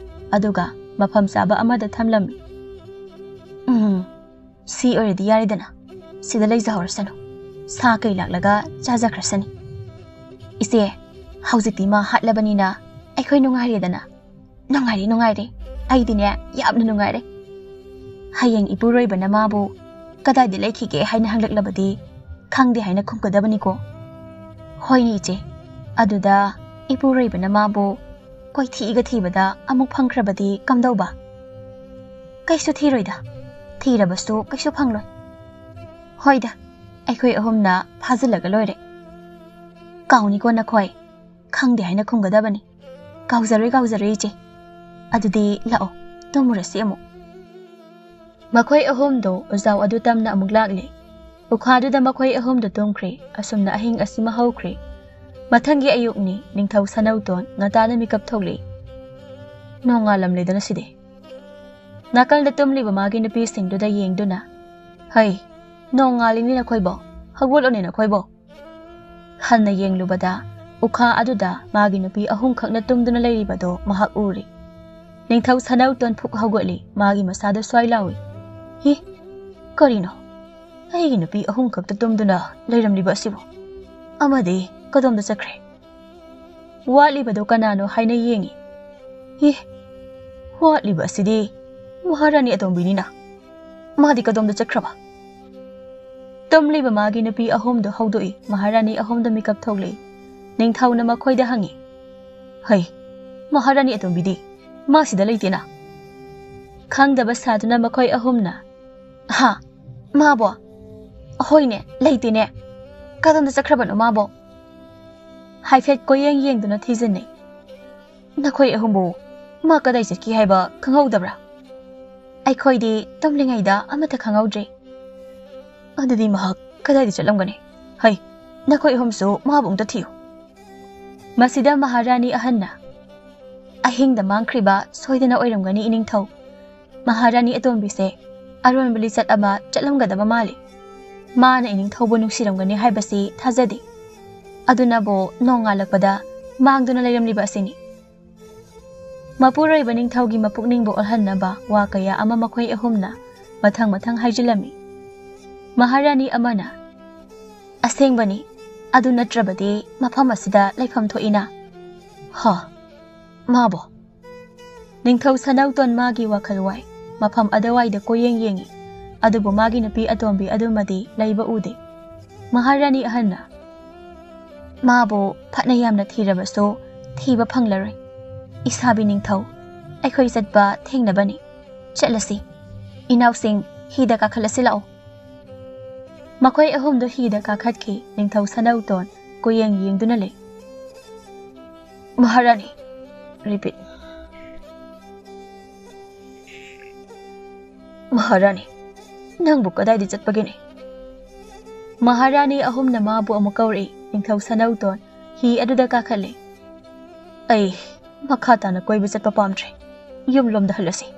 ꯑꯗꯨꯒ ꯃꯐꯝ ꯆꯥꯕ ꯑꯃꯗ ꯊꯝꯂꯝꯃꯤ꯫ "ꯎꯝ, ꯁꯤ ꯑꯣꯏꯔꯗꯤ ꯌꯥꯔꯦꯗꯅ, ꯁꯤꯗ ꯂꯩꯖꯍꯧꯔꯁꯅꯨ, ꯁꯥ ꯀꯩ ꯂꯥꯛꯂꯒ ꯆꯥꯖꯈ꯭ꯔꯁꯅꯤ꯫ ꯏꯆꯦ, ꯍꯧꯖꯤꯛꯇꯤ ꯃꯥ ꯍꯥꯠꯂꯕꯅꯤꯅ ꯑꯩꯈꯣꯏ ꯅꯨꯡꯉꯥꯏꯔꯦꯗꯅ꯫" "ꯅꯨꯡꯉꯥꯏꯔꯦ, ꯅꯨꯡꯉꯥꯏꯔꯦ꯫ ꯑꯩꯗꯤꯅꯦ, ꯌꯥꯝꯅ ꯅꯨꯡꯉꯥꯏꯔꯦ꯫ ꯍꯌꯦꯡ ꯏꯄꯨꯔꯣꯏꯕꯅ ꯃꯥꯕꯨ ꯀꯗꯥꯏꯗ ꯂꯩꯈꯤꯒꯦ ꯍꯥꯏꯅ ꯍꯪꯂꯛꯂꯕꯗꯤ, "ꯈꯪꯗꯦ" ꯍꯥꯏꯅ ꯈꯨꯝꯒꯗꯕꯅꯤꯀꯣ꯫ ꯍꯣꯏꯅꯦ ꯏꯆꯦ, ꯑꯗꯨꯗ ꯏꯄꯨꯔꯣꯏꯕꯅ ꯃꯥꯕꯨ ꯀꯣꯏꯊꯤꯒ ꯊꯤꯕꯗ ꯑꯃꯨꯛ ꯐꯪꯈ꯭ꯔꯕꯗꯤ ꯀꯝꯗꯧꯕ? ꯀꯩꯁꯨ ꯊꯤꯔꯣꯏꯗ, ꯊꯤꯔꯕꯁꯨ ꯀꯩꯁꯨ ꯐꯪꯂꯣꯏ꯫ ꯍꯣꯏꯗ, ꯑꯩꯈꯣꯏ ꯑꯍꯨꯝꯅ ꯐꯥꯖꯤꯜꯂꯒ ꯂꯣꯏꯔꯦ꯫ ꯀꯥꯎꯅꯤꯀꯣ ꯅꯈꯣꯏ, "ꯈꯪꯗꯦ" ꯍꯥꯏꯅ ꯈꯨꯝꯒꯗꯕꯅꯤ꯫ ꯀꯥꯎꯖꯔꯣꯏ, ꯀꯥꯎꯖꯔꯣꯏ ꯏꯆꯦ꯫ ꯑꯗꯨꯗꯤ ꯂꯥꯛꯑꯣ, ꯇꯨꯝꯃꯨꯔꯁꯤ ꯑꯃꯨꯛ꯫ ꯃꯈꯣꯏ ꯑꯍꯨꯝꯗꯣ ꯎꯖꯥꯎ ꯑꯗꯨ ꯇꯝꯅ ꯑꯃꯨꯛ ꯂꯥꯛꯂꯦ꯫ ꯎꯈꯥꯗꯨꯗ ꯃꯈꯣꯏ ꯑꯍꯨꯝꯗꯣ ꯇꯨꯝꯈ꯭ꯔꯦ꯫ ꯑꯁꯨꯝꯅ ꯑꯍꯤꯡ ꯑꯁꯤꯃ ꯍꯧꯈ꯭ꯔꯦ꯫ ꯃꯊꯪꯒꯤ ꯑꯌꯨꯛꯅꯤ꯫ ꯅꯤꯡꯊꯧ ꯁꯅꯧꯇꯣꯟ ꯉꯟꯇꯥꯅ ꯃꯤꯀꯞ ꯊꯣꯛꯂꯛꯏ꯫ ꯅꯣꯡꯉꯥꯜꯂꯝꯂꯦꯗꯅ ꯁꯤꯗꯤ꯫ ꯅꯥꯀꯜꯗ ꯇꯨꯝꯂꯤꯕ ꯃꯥꯒꯤ ꯅꯨꯄꯤꯁꯤꯡꯗꯨꯗ ꯌꯦꯡꯗꯨꯅ, "ꯍꯩ, ꯅꯣꯡꯉꯥꯜꯂꯤꯅꯤ ꯅꯈꯣꯏꯕꯣ, ꯍꯧꯒꯠꯂꯣꯅꯦ ꯅꯈꯣꯏꯕꯣ!" ꯍꯟꯅ ꯌꯦꯡꯂꯨꯕꯗ ꯎꯈꯥ ꯑꯗꯨꯗ ꯃꯥꯒꯤ ꯅꯨꯄꯤ ꯑꯍꯨꯝꯈꯛꯅ ꯇꯨꯝꯗꯨꯅ ꯂꯩꯔꯤꯕꯗꯣ ꯃꯍꯥꯛ ꯎꯔꯤ꯫ ꯅꯤꯡꯊꯧ ꯁꯅꯧꯇꯣꯟ ꯐꯨꯛ ꯍꯧꯒꯠꯂꯤ꯫ ꯃꯥꯒꯤ ꯃꯁꯥꯗ ꯁ꯭ꯋꯥꯏ ꯂꯥꯎꯏ, "ꯍꯤ, ꯀꯔꯤꯅꯣ? ꯑꯩꯒꯤ ꯅꯨꯄꯤ ꯑꯍꯨꯝꯈꯛꯇ ꯇꯨꯝꯗꯨꯅ ꯂꯩꯔꯝꯂꯤꯕ ꯑꯁꯤꯕꯨ? ꯑꯃꯗꯤ ꯀꯗꯣꯝꯗ ꯆꯠꯈ꯭ꯔꯦ?" ꯋꯥꯠꯂꯤꯕꯗꯣ ꯀꯅꯥꯅꯣ ꯍꯥꯏꯅ ꯌꯦꯡꯏ꯫ "ꯍꯤ, ꯋꯥꯠꯂꯤꯕ ꯑꯁꯤꯗꯤ ꯃꯍꯥꯔꯥꯅꯤ ꯑꯇꯣꯝꯕꯤꯅꯤꯅ꯫ ꯃꯥꯗꯤ ꯀꯗꯣꯝꯗ ꯆꯠꯈ꯭ꯔꯕ?" ꯇꯨꯝꯂꯤꯕ ꯃꯥꯒꯤ ꯅꯨꯄꯤ ꯑꯍꯨꯝꯗꯨ ꯍꯧꯗꯣꯛꯏ꯫ ꯃꯍꯥꯔꯥꯅꯤ ꯑꯍꯨꯝꯗꯨ ꯃꯤꯀꯞ ꯊꯣꯛꯂꯛꯏ꯫ ꯅꯤꯡꯊꯧꯅ ꯃꯈꯣꯏꯗ ꯍꯪꯉꯤ, "ꯍꯩ, ꯃꯍꯥꯔꯥꯅꯤ ꯑꯇꯣꯝꯕꯤꯗꯤ ꯃꯥ ꯁꯤꯗ ꯂꯩꯇꯦꯅ?" ꯈꯪꯗꯕ ꯁꯥꯗꯨꯅ ꯃꯈꯣꯏ ꯑꯍꯨꯝꯅ, "ꯍꯥ? ꯃꯥꯕꯣ? ꯍꯣꯏꯅꯦ, ꯂꯩꯇꯦꯅꯦ꯫ ꯀꯗꯣꯝꯗ ꯆꯠꯈ꯭ꯔꯕꯅꯣ ꯃꯥꯕꯣ?" ꯍꯥꯏꯐꯦꯠ ꯀꯣꯏꯌꯦꯡ ꯌꯦꯡꯗꯨꯅ ꯊꯤꯖꯤꯟꯅꯩ꯫ "ꯅꯈꯣꯏ ꯑꯍꯨꯝꯕꯨ ꯃꯥ ꯀꯗꯥꯏ ꯆꯠꯈꯤ ꯍꯥꯏꯕ ꯈꯪꯍꯧꯗꯕ꯭ꯔꯥ?" "ꯑꯩꯈꯣꯏꯗꯤ ꯇꯨꯝꯂꯤꯉꯩꯗ ꯑꯃꯠꯇ ꯈꯪꯍꯧꯗ꯭ꯔꯦ꯫" "ꯑꯗꯨꯗꯤ ꯃꯍꯥꯛ ꯀꯗꯥꯏꯗ ꯆꯠꯂꯝꯒꯅꯤ? ꯍꯩ, ꯅꯈꯣꯏ ꯑꯍꯨꯝꯁꯨ ꯃꯥꯕꯨ ꯑꯝꯇ ꯊꯤꯌꯨ꯫" ꯃꯁꯤꯗ ꯃꯍꯥꯔꯥꯅꯤ ꯑꯍꯟꯅ, "ꯑꯍꯤꯡꯗ ꯃꯥꯡꯈ꯭ꯔꯤꯕ ꯁꯣꯏꯗꯅ ꯑꯣꯏꯔꯝꯒꯅꯤ ꯏꯅꯤꯡꯊꯧ꯫ ꯃꯍꯥꯔꯥꯅꯤ ꯑꯇꯣꯝꯕꯤꯁꯦ ꯑꯔꯣꯟꯕ ꯂꯤꯆꯠ ꯑꯃ ꯆꯠꯂꯝꯒꯗꯕ ꯃꯥꯜꯂꯤ꯫ ꯃꯥꯅ ꯏꯅꯤꯡꯊꯧꯕꯨ ꯅꯨꯡꯁꯤꯔꯝꯒꯅꯤ ꯍꯥꯏꯕꯁꯤ ꯊꯥꯖꯗꯦ꯫ ꯑꯗꯨꯅꯕꯨ ꯅꯣꯡꯉꯥꯜꯂꯛꯄꯗ ꯃꯥꯡꯗꯨꯅ ꯂꯩꯔꯝꯂꯤꯕ ꯑꯁꯤꯅꯤ꯫" ꯃꯄꯨꯔꯣꯏꯕ ꯅꯤꯡꯊꯧꯒꯤ ꯃꯄꯨꯛꯅꯤꯡꯕꯨ ꯑꯣꯜꯍꯟꯅꯕ ꯋꯥ ꯀꯌꯥ ꯑꯃ ꯃꯈꯣꯏ ꯑꯍꯨꯝꯅ ꯃꯊꯪ ꯃꯊꯪ ꯍꯥꯏꯖꯤꯜꯂꯝꯃꯤ꯫ ꯃꯍꯥꯔꯥꯅꯤ ꯑꯃꯅ, "ꯑꯁꯦꯡꯕꯅꯤ, ꯑꯗꯨ ꯅꯠꯇ꯭ꯔꯕꯗꯤ ꯃꯐꯝ ꯑꯁꯤꯗ ꯂꯩꯐꯝ ꯊꯣꯛꯏꯅ꯫" "ꯍ, ꯃꯥꯕꯣ?" ꯅꯤꯡꯊꯧ ꯁꯅꯧꯇꯣꯟ ꯃꯥꯒꯤ ꯋꯥꯈꯜ ꯋꯥꯏ꯫ ꯃꯐꯝ ꯑꯗꯨꯋꯥꯏꯗ ꯀꯣꯏꯌꯦꯡ ꯌꯦꯡꯉꯤ꯫ ꯑꯗꯨꯕꯨ ꯃꯥꯒꯤ ꯅꯨꯄꯤ ꯑꯇꯣꯝꯕꯤ ꯑꯗꯨꯃꯗꯤ ꯂꯩꯕ ꯎꯗꯦ꯫ ꯃꯍꯥꯔꯥꯅꯤ ꯑꯍꯟꯅ, "ꯃꯥꯕꯨ ꯐꯅ ꯌꯥꯝꯅ ꯊꯤꯔꯕꯁꯨ ꯊꯤꯕ ꯐꯪꯂꯔꯣꯏ꯫ ꯏꯁꯥꯕꯤ ꯅꯤꯡꯊꯧ, ꯑꯩꯈꯣꯏ ꯆꯠꯄ ꯊꯦꯡꯅꯕꯅꯤ꯫ ꯆꯠꯂꯁꯤ꯫ ꯏꯅꯥꯎꯁꯤꯡ, ꯍꯤꯗ ꯀꯥꯈꯠꯂꯁꯤ ꯂꯥꯛꯑꯣ꯫" ꯃꯈꯣꯏ ꯑꯍꯨꯝꯗꯨ ꯍꯤꯗ ꯀꯥꯈꯠꯈꯤ꯫ ꯅꯤꯡꯊꯧ ꯁꯅꯧꯇꯣꯟ ꯀꯣꯏꯌꯦꯡ ꯌꯦꯡꯗꯨꯅ ꯂꯩ꯫ "ꯃꯍꯥꯔꯥꯅꯤ," repeat꯫ "ꯃꯍꯥꯔꯥꯅꯤ, ꯅꯪꯕꯨ ꯀꯗꯥꯏꯗ ꯆꯠꯄꯒꯤꯅꯤ?" ꯃꯍꯥꯔꯥꯅꯤ ꯑꯍꯨꯝꯅ ꯃꯥꯕꯨ ꯑꯃꯨꯛ ꯀꯧꯔꯛꯏ꯫ ꯅꯤꯡꯊꯧ ꯁꯅꯧꯇꯣꯟ ꯍꯤ ꯑꯗꯨꯗ ꯀꯥꯈꯠꯂꯦ꯫ "ꯑꯩ ꯃꯈꯥ ꯇꯥꯅ ꯀꯣꯏꯕ ꯆꯠꯄ ꯄꯥꯝꯗ꯭ꯔꯦ꯫ ꯌꯨꯝꯂꯣꯝꯗ ꯍꯜꯂꯁꯤ꯫"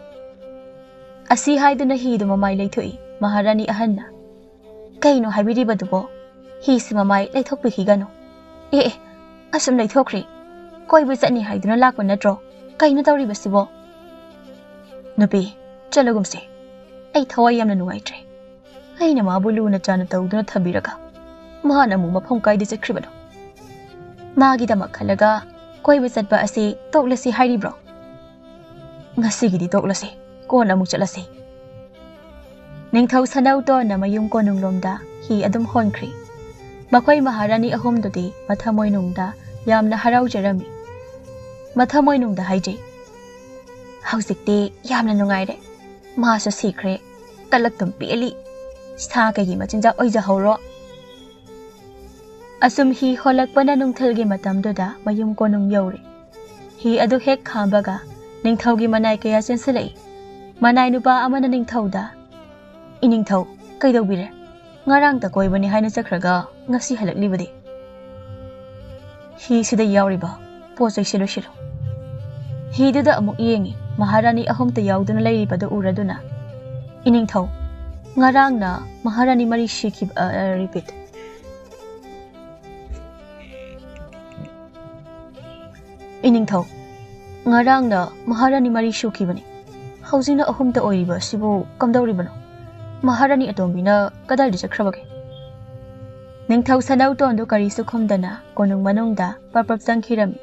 ꯑꯁꯤ ꯍꯥꯏꯗꯨꯅ ꯍꯤꯗꯨ ꯃꯃꯥꯏ ꯂꯩꯊꯣꯛꯏ꯫ ꯃꯍꯥꯔꯥꯅꯤ ꯑꯍꯟꯅ, "ꯀꯩꯅꯣ ꯍꯥꯏꯕꯤꯔꯤꯕꯗꯨꯕꯣ? ꯍꯤꯁꯤ ꯃꯃꯥꯏ ꯂꯩꯊꯣꯛꯄꯤꯈꯤꯒꯅꯨ꯫" "ꯑꯦ ꯑꯦ, ꯑꯁꯨꯝ ꯂꯩꯊꯣꯛꯈ꯭ꯔꯦ꯫ ꯀꯣꯏꯕ ꯆꯠꯅꯤ ꯍꯥꯏꯗꯨꯅ ꯂꯥꯛꯄ ꯅꯠꯇ꯭ꯔꯣ? ꯀꯩꯅꯣ ꯇꯧꯔꯤꯕꯁꯤꯕꯣ?" "ꯅꯨꯄꯤ, ꯆꯠꯂꯒꯨꯝꯁꯤ꯫ ꯑꯩ ꯊꯋꯥꯏ ꯌꯥꯝꯅ ꯅꯨꯡꯉꯥꯏꯇ꯭ꯔꯦ꯫ ꯑꯩꯅ ꯃꯥꯕꯨ ꯂꯨꯅ ꯆꯥꯟꯅ ꯇꯧꯗꯨꯅ ꯊꯝꯕꯤꯔꯒ ꯃꯥꯅ ꯑꯃꯨꯛ ꯃꯐꯝ ꯀꯥꯏꯗ ꯆꯠꯈ꯭ꯔꯤꯕꯅꯣ? ꯃꯥꯒꯤꯗꯃꯛ ꯈꯜꯂꯒ ꯀꯣꯏꯕ ꯆꯠꯄ ꯑꯁꯤ ꯇꯣꯛꯂꯁꯤ ꯍꯥꯏꯔꯤꯕ꯭ꯔꯣ?" "ꯉꯁꯤꯒꯤꯗꯤ ꯇꯣꯛꯂꯁꯤ, ꯀꯣꯟꯅ ꯑꯃꯨꯛ ꯆꯠꯂꯁꯤ꯫" ꯅꯤꯡꯊꯧ ꯁꯅꯧꯇꯣꯟꯅ ꯃꯌꯨꯝ ꯀꯣꯅꯨꯡꯂꯣꯝꯗ ꯍꯤ ꯑꯗꯨꯝ ꯍꯣꯟꯈ꯭ꯔꯤ꯫ ꯃꯈꯣꯏ ꯃꯍꯥꯔꯥꯅꯤ ꯑꯍꯨꯝꯗꯨꯗꯤ ꯃꯊꯃꯣꯏꯅꯨꯡꯗ ꯌꯥꯝꯅ ꯍꯔꯥꯎꯖꯔꯝꯃꯤ꯫ ꯃꯊꯃꯣꯏꯅꯨꯡꯗ ꯍꯥꯏꯖꯩ, "ꯍꯧꯖꯤꯛꯇꯤ ꯌꯥꯝꯅ ꯅꯨꯡꯉꯥꯏꯔꯦ꯫ ꯃꯥꯁꯨ ꯁꯤꯈ꯭ꯔꯦ꯫ ꯀꯂꯛꯇꯨꯝ ꯄꯦꯜꯂꯤ꯫ ꯁꯥ ꯀꯩꯒꯤ ꯃꯆꯤꯟꯖꯥꯛ ꯑꯣꯏꯖꯍꯧꯔꯣ꯫" ꯑꯁꯨꯝ ꯍꯤ ꯍꯣꯜꯂꯛꯄꯅ ꯅꯨꯡꯊꯤꯜꯒꯤ ꯃꯇꯝꯗꯨꯗ ꯃꯌꯨꯝ ꯀꯣꯅꯨꯡ ꯌꯧꯔꯦ꯫ ꯍꯤ ꯑꯗꯨ ꯍꯦꯛ ꯈꯥꯝꯕꯒ ꯅꯤꯡꯊꯧꯒꯤ ꯃꯅꯥꯏ ꯀꯌꯥ ꯆꯦꯟꯁꯤꯜꯂꯛꯏ꯫ ꯃꯅꯥꯏ ꯅꯨꯄꯥ ꯑꯃꯅ ꯅꯤꯡꯊꯧꯗ, "ꯏꯅꯤꯡꯊꯧ, ꯀꯩꯗꯧꯕꯤꯔꯦ? ꯉꯔꯥꯡꯇ ꯀꯣꯏꯕꯅꯤ ꯍꯥꯏꯅ ꯆꯠꯈ꯭ꯔꯒ ꯉꯁꯤ ꯍꯜꯂꯛꯂꯤꯕꯗꯤ?" "ꯍꯤꯁꯤꯗ ꯌꯥꯎꯔꯤꯕ ꯄꯣꯠ ꯆꯩꯁꯤ ꯂꯣꯏꯁꯤꯜꯂꯨ꯫" ꯍꯤꯗꯨꯗ ꯑꯃꯨꯛ ꯌꯦꯡꯉꯤ꯫ ꯃꯍꯥꯔꯥꯅꯤ ꯑꯍꯨꯝꯇ ꯌꯥꯎꯗꯨꯅ ꯂꯩꯔꯤꯕꯗꯨ ꯎꯔꯗꯨꯅ, "ꯏꯅꯤꯡꯊꯧ, ꯉꯔꯥꯡꯅ ꯃꯍꯥꯔꯥꯅꯤ ꯃꯔꯤ ꯁꯤꯈꯤꯕ, ꯑ, ꯑ, repeat꯫ ꯏꯅꯤꯡꯊꯧ, ꯉꯔꯥꯡꯅ ꯃꯍꯥꯔꯥꯅꯤ ꯃꯔꯤ ꯁꯨꯈꯤꯕꯅꯤ꯫ ꯍꯧꯖꯤꯛꯅ ꯑꯍꯨꯝꯇ ꯑꯣꯏꯔꯤꯕ ꯑꯁꯤꯕꯨ ꯀꯝꯗꯧꯔꯤꯕꯅꯣ? ꯃꯍꯥꯔꯥꯅꯤ ꯑꯇꯣꯝꯕꯤꯅ ꯀꯗꯥꯏꯗ ꯆꯠꯈ꯭ꯔꯕꯒꯦ?" ꯅꯤꯡꯊꯧ ꯁꯅꯧꯇꯣꯟꯗꯨ ꯀꯔꯤꯁꯨ ꯈꯨꯝꯗꯅ ꯀꯣꯅꯨꯡ ꯃꯅꯨꯡꯗ ꯄꯞ ꯄꯞ ꯆꯪꯈꯤꯔꯝꯃꯤ꯫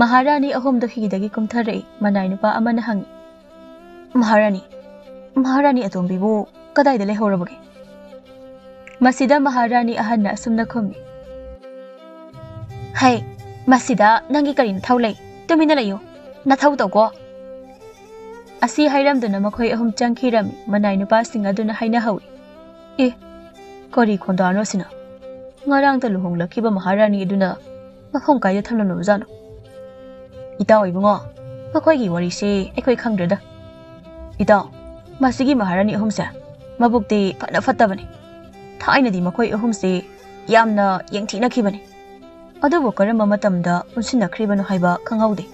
ꯃꯍꯥꯔꯥꯅꯤ ꯑꯍꯨꯝꯗꯣ ꯍꯤꯗꯒꯤ ꯀꯨꯝꯊꯔꯛꯏ꯫ ꯃꯅꯥꯏ ꯅꯨꯄꯥ ꯑꯃꯅ ꯍꯪꯉꯤ, "ꯃꯍꯥꯔꯥꯅꯤ, ꯃꯍꯥꯔꯥꯅꯤ ꯑꯇꯣꯝꯕꯤꯕꯨ ꯀꯗꯥꯏꯗ ꯂꯩꯍꯧꯔꯕꯒꯦ?" ꯃꯁꯤꯗ ꯃꯍꯥꯔꯥꯅꯤ ꯑꯍꯟꯅ ꯑꯁꯨꯝꯅ ꯈꯨꯝꯃꯤ, "ꯍꯩ, ꯃꯁꯤꯗ ꯅꯪꯒꯤ ꯀꯔꯤ ꯅꯊꯧ ꯂꯩ? ꯇꯨꯃꯤꯟꯅ ꯂꯩꯌꯨ, ꯅꯊꯧ ꯇꯧꯀꯣ!" ꯑꯁꯤ ꯍꯥꯏꯔꯝꯗꯨꯅ ꯃꯈꯣꯏ ꯑꯍꯨꯝ ꯆꯪꯈꯤꯔꯝꯃꯤ꯫ ꯃꯅꯥꯏ ꯅꯨꯄꯥꯁꯤꯡ ꯑꯗꯨꯅ ꯍꯥꯏꯅꯍꯧꯏ, "ꯑꯦ, ꯀꯔꯤ ꯈꯣꯟꯗꯥꯅꯣ ꯁꯤꯅ? ꯉꯔꯥꯡꯇ ꯂꯨꯍꯣꯡꯂꯛꯈꯤꯕ ꯃꯍꯥꯔꯥꯅꯤ ꯑꯗꯨꯅ ꯃꯐꯝ ꯀꯥꯏꯗ ꯊꯝꯂꯝꯂꯕꯖꯥꯠꯅꯣ? ꯏꯇꯥꯎ ꯏꯕꯨꯡꯉꯣ, ꯃꯈꯣꯏꯒꯤ ꯋꯥꯔꯤꯁꯤ ꯑꯩꯈꯣꯏ ꯈꯪꯗ꯭ꯔꯦꯗ꯫ ꯏꯇꯥꯎ, ꯃꯁꯤꯒꯤ ꯃꯍꯥꯔꯥꯅꯤ ꯑꯍꯨꯝꯁꯦ ꯃꯕꯨꯛꯇꯤ ꯐꯅ ꯐꯠꯇꯕꯅꯤ꯫ ꯊꯥꯏꯅꯗꯤ ꯃꯈꯣꯏ ꯑꯍꯨꯝꯁꯤ ꯌꯥꯝꯅ ꯌꯦꯡꯊꯤꯅꯈꯤꯕꯅꯤ꯫ ꯑꯗꯨꯕꯨ ꯀꯔꯝꯕ ꯃꯇꯝꯗ ꯄꯨꯟꯁꯤꯟꯅꯈ꯭ꯔꯤꯕꯅꯣ ꯍꯥꯏꯕ ꯈꯪꯍꯧꯗꯦ꯫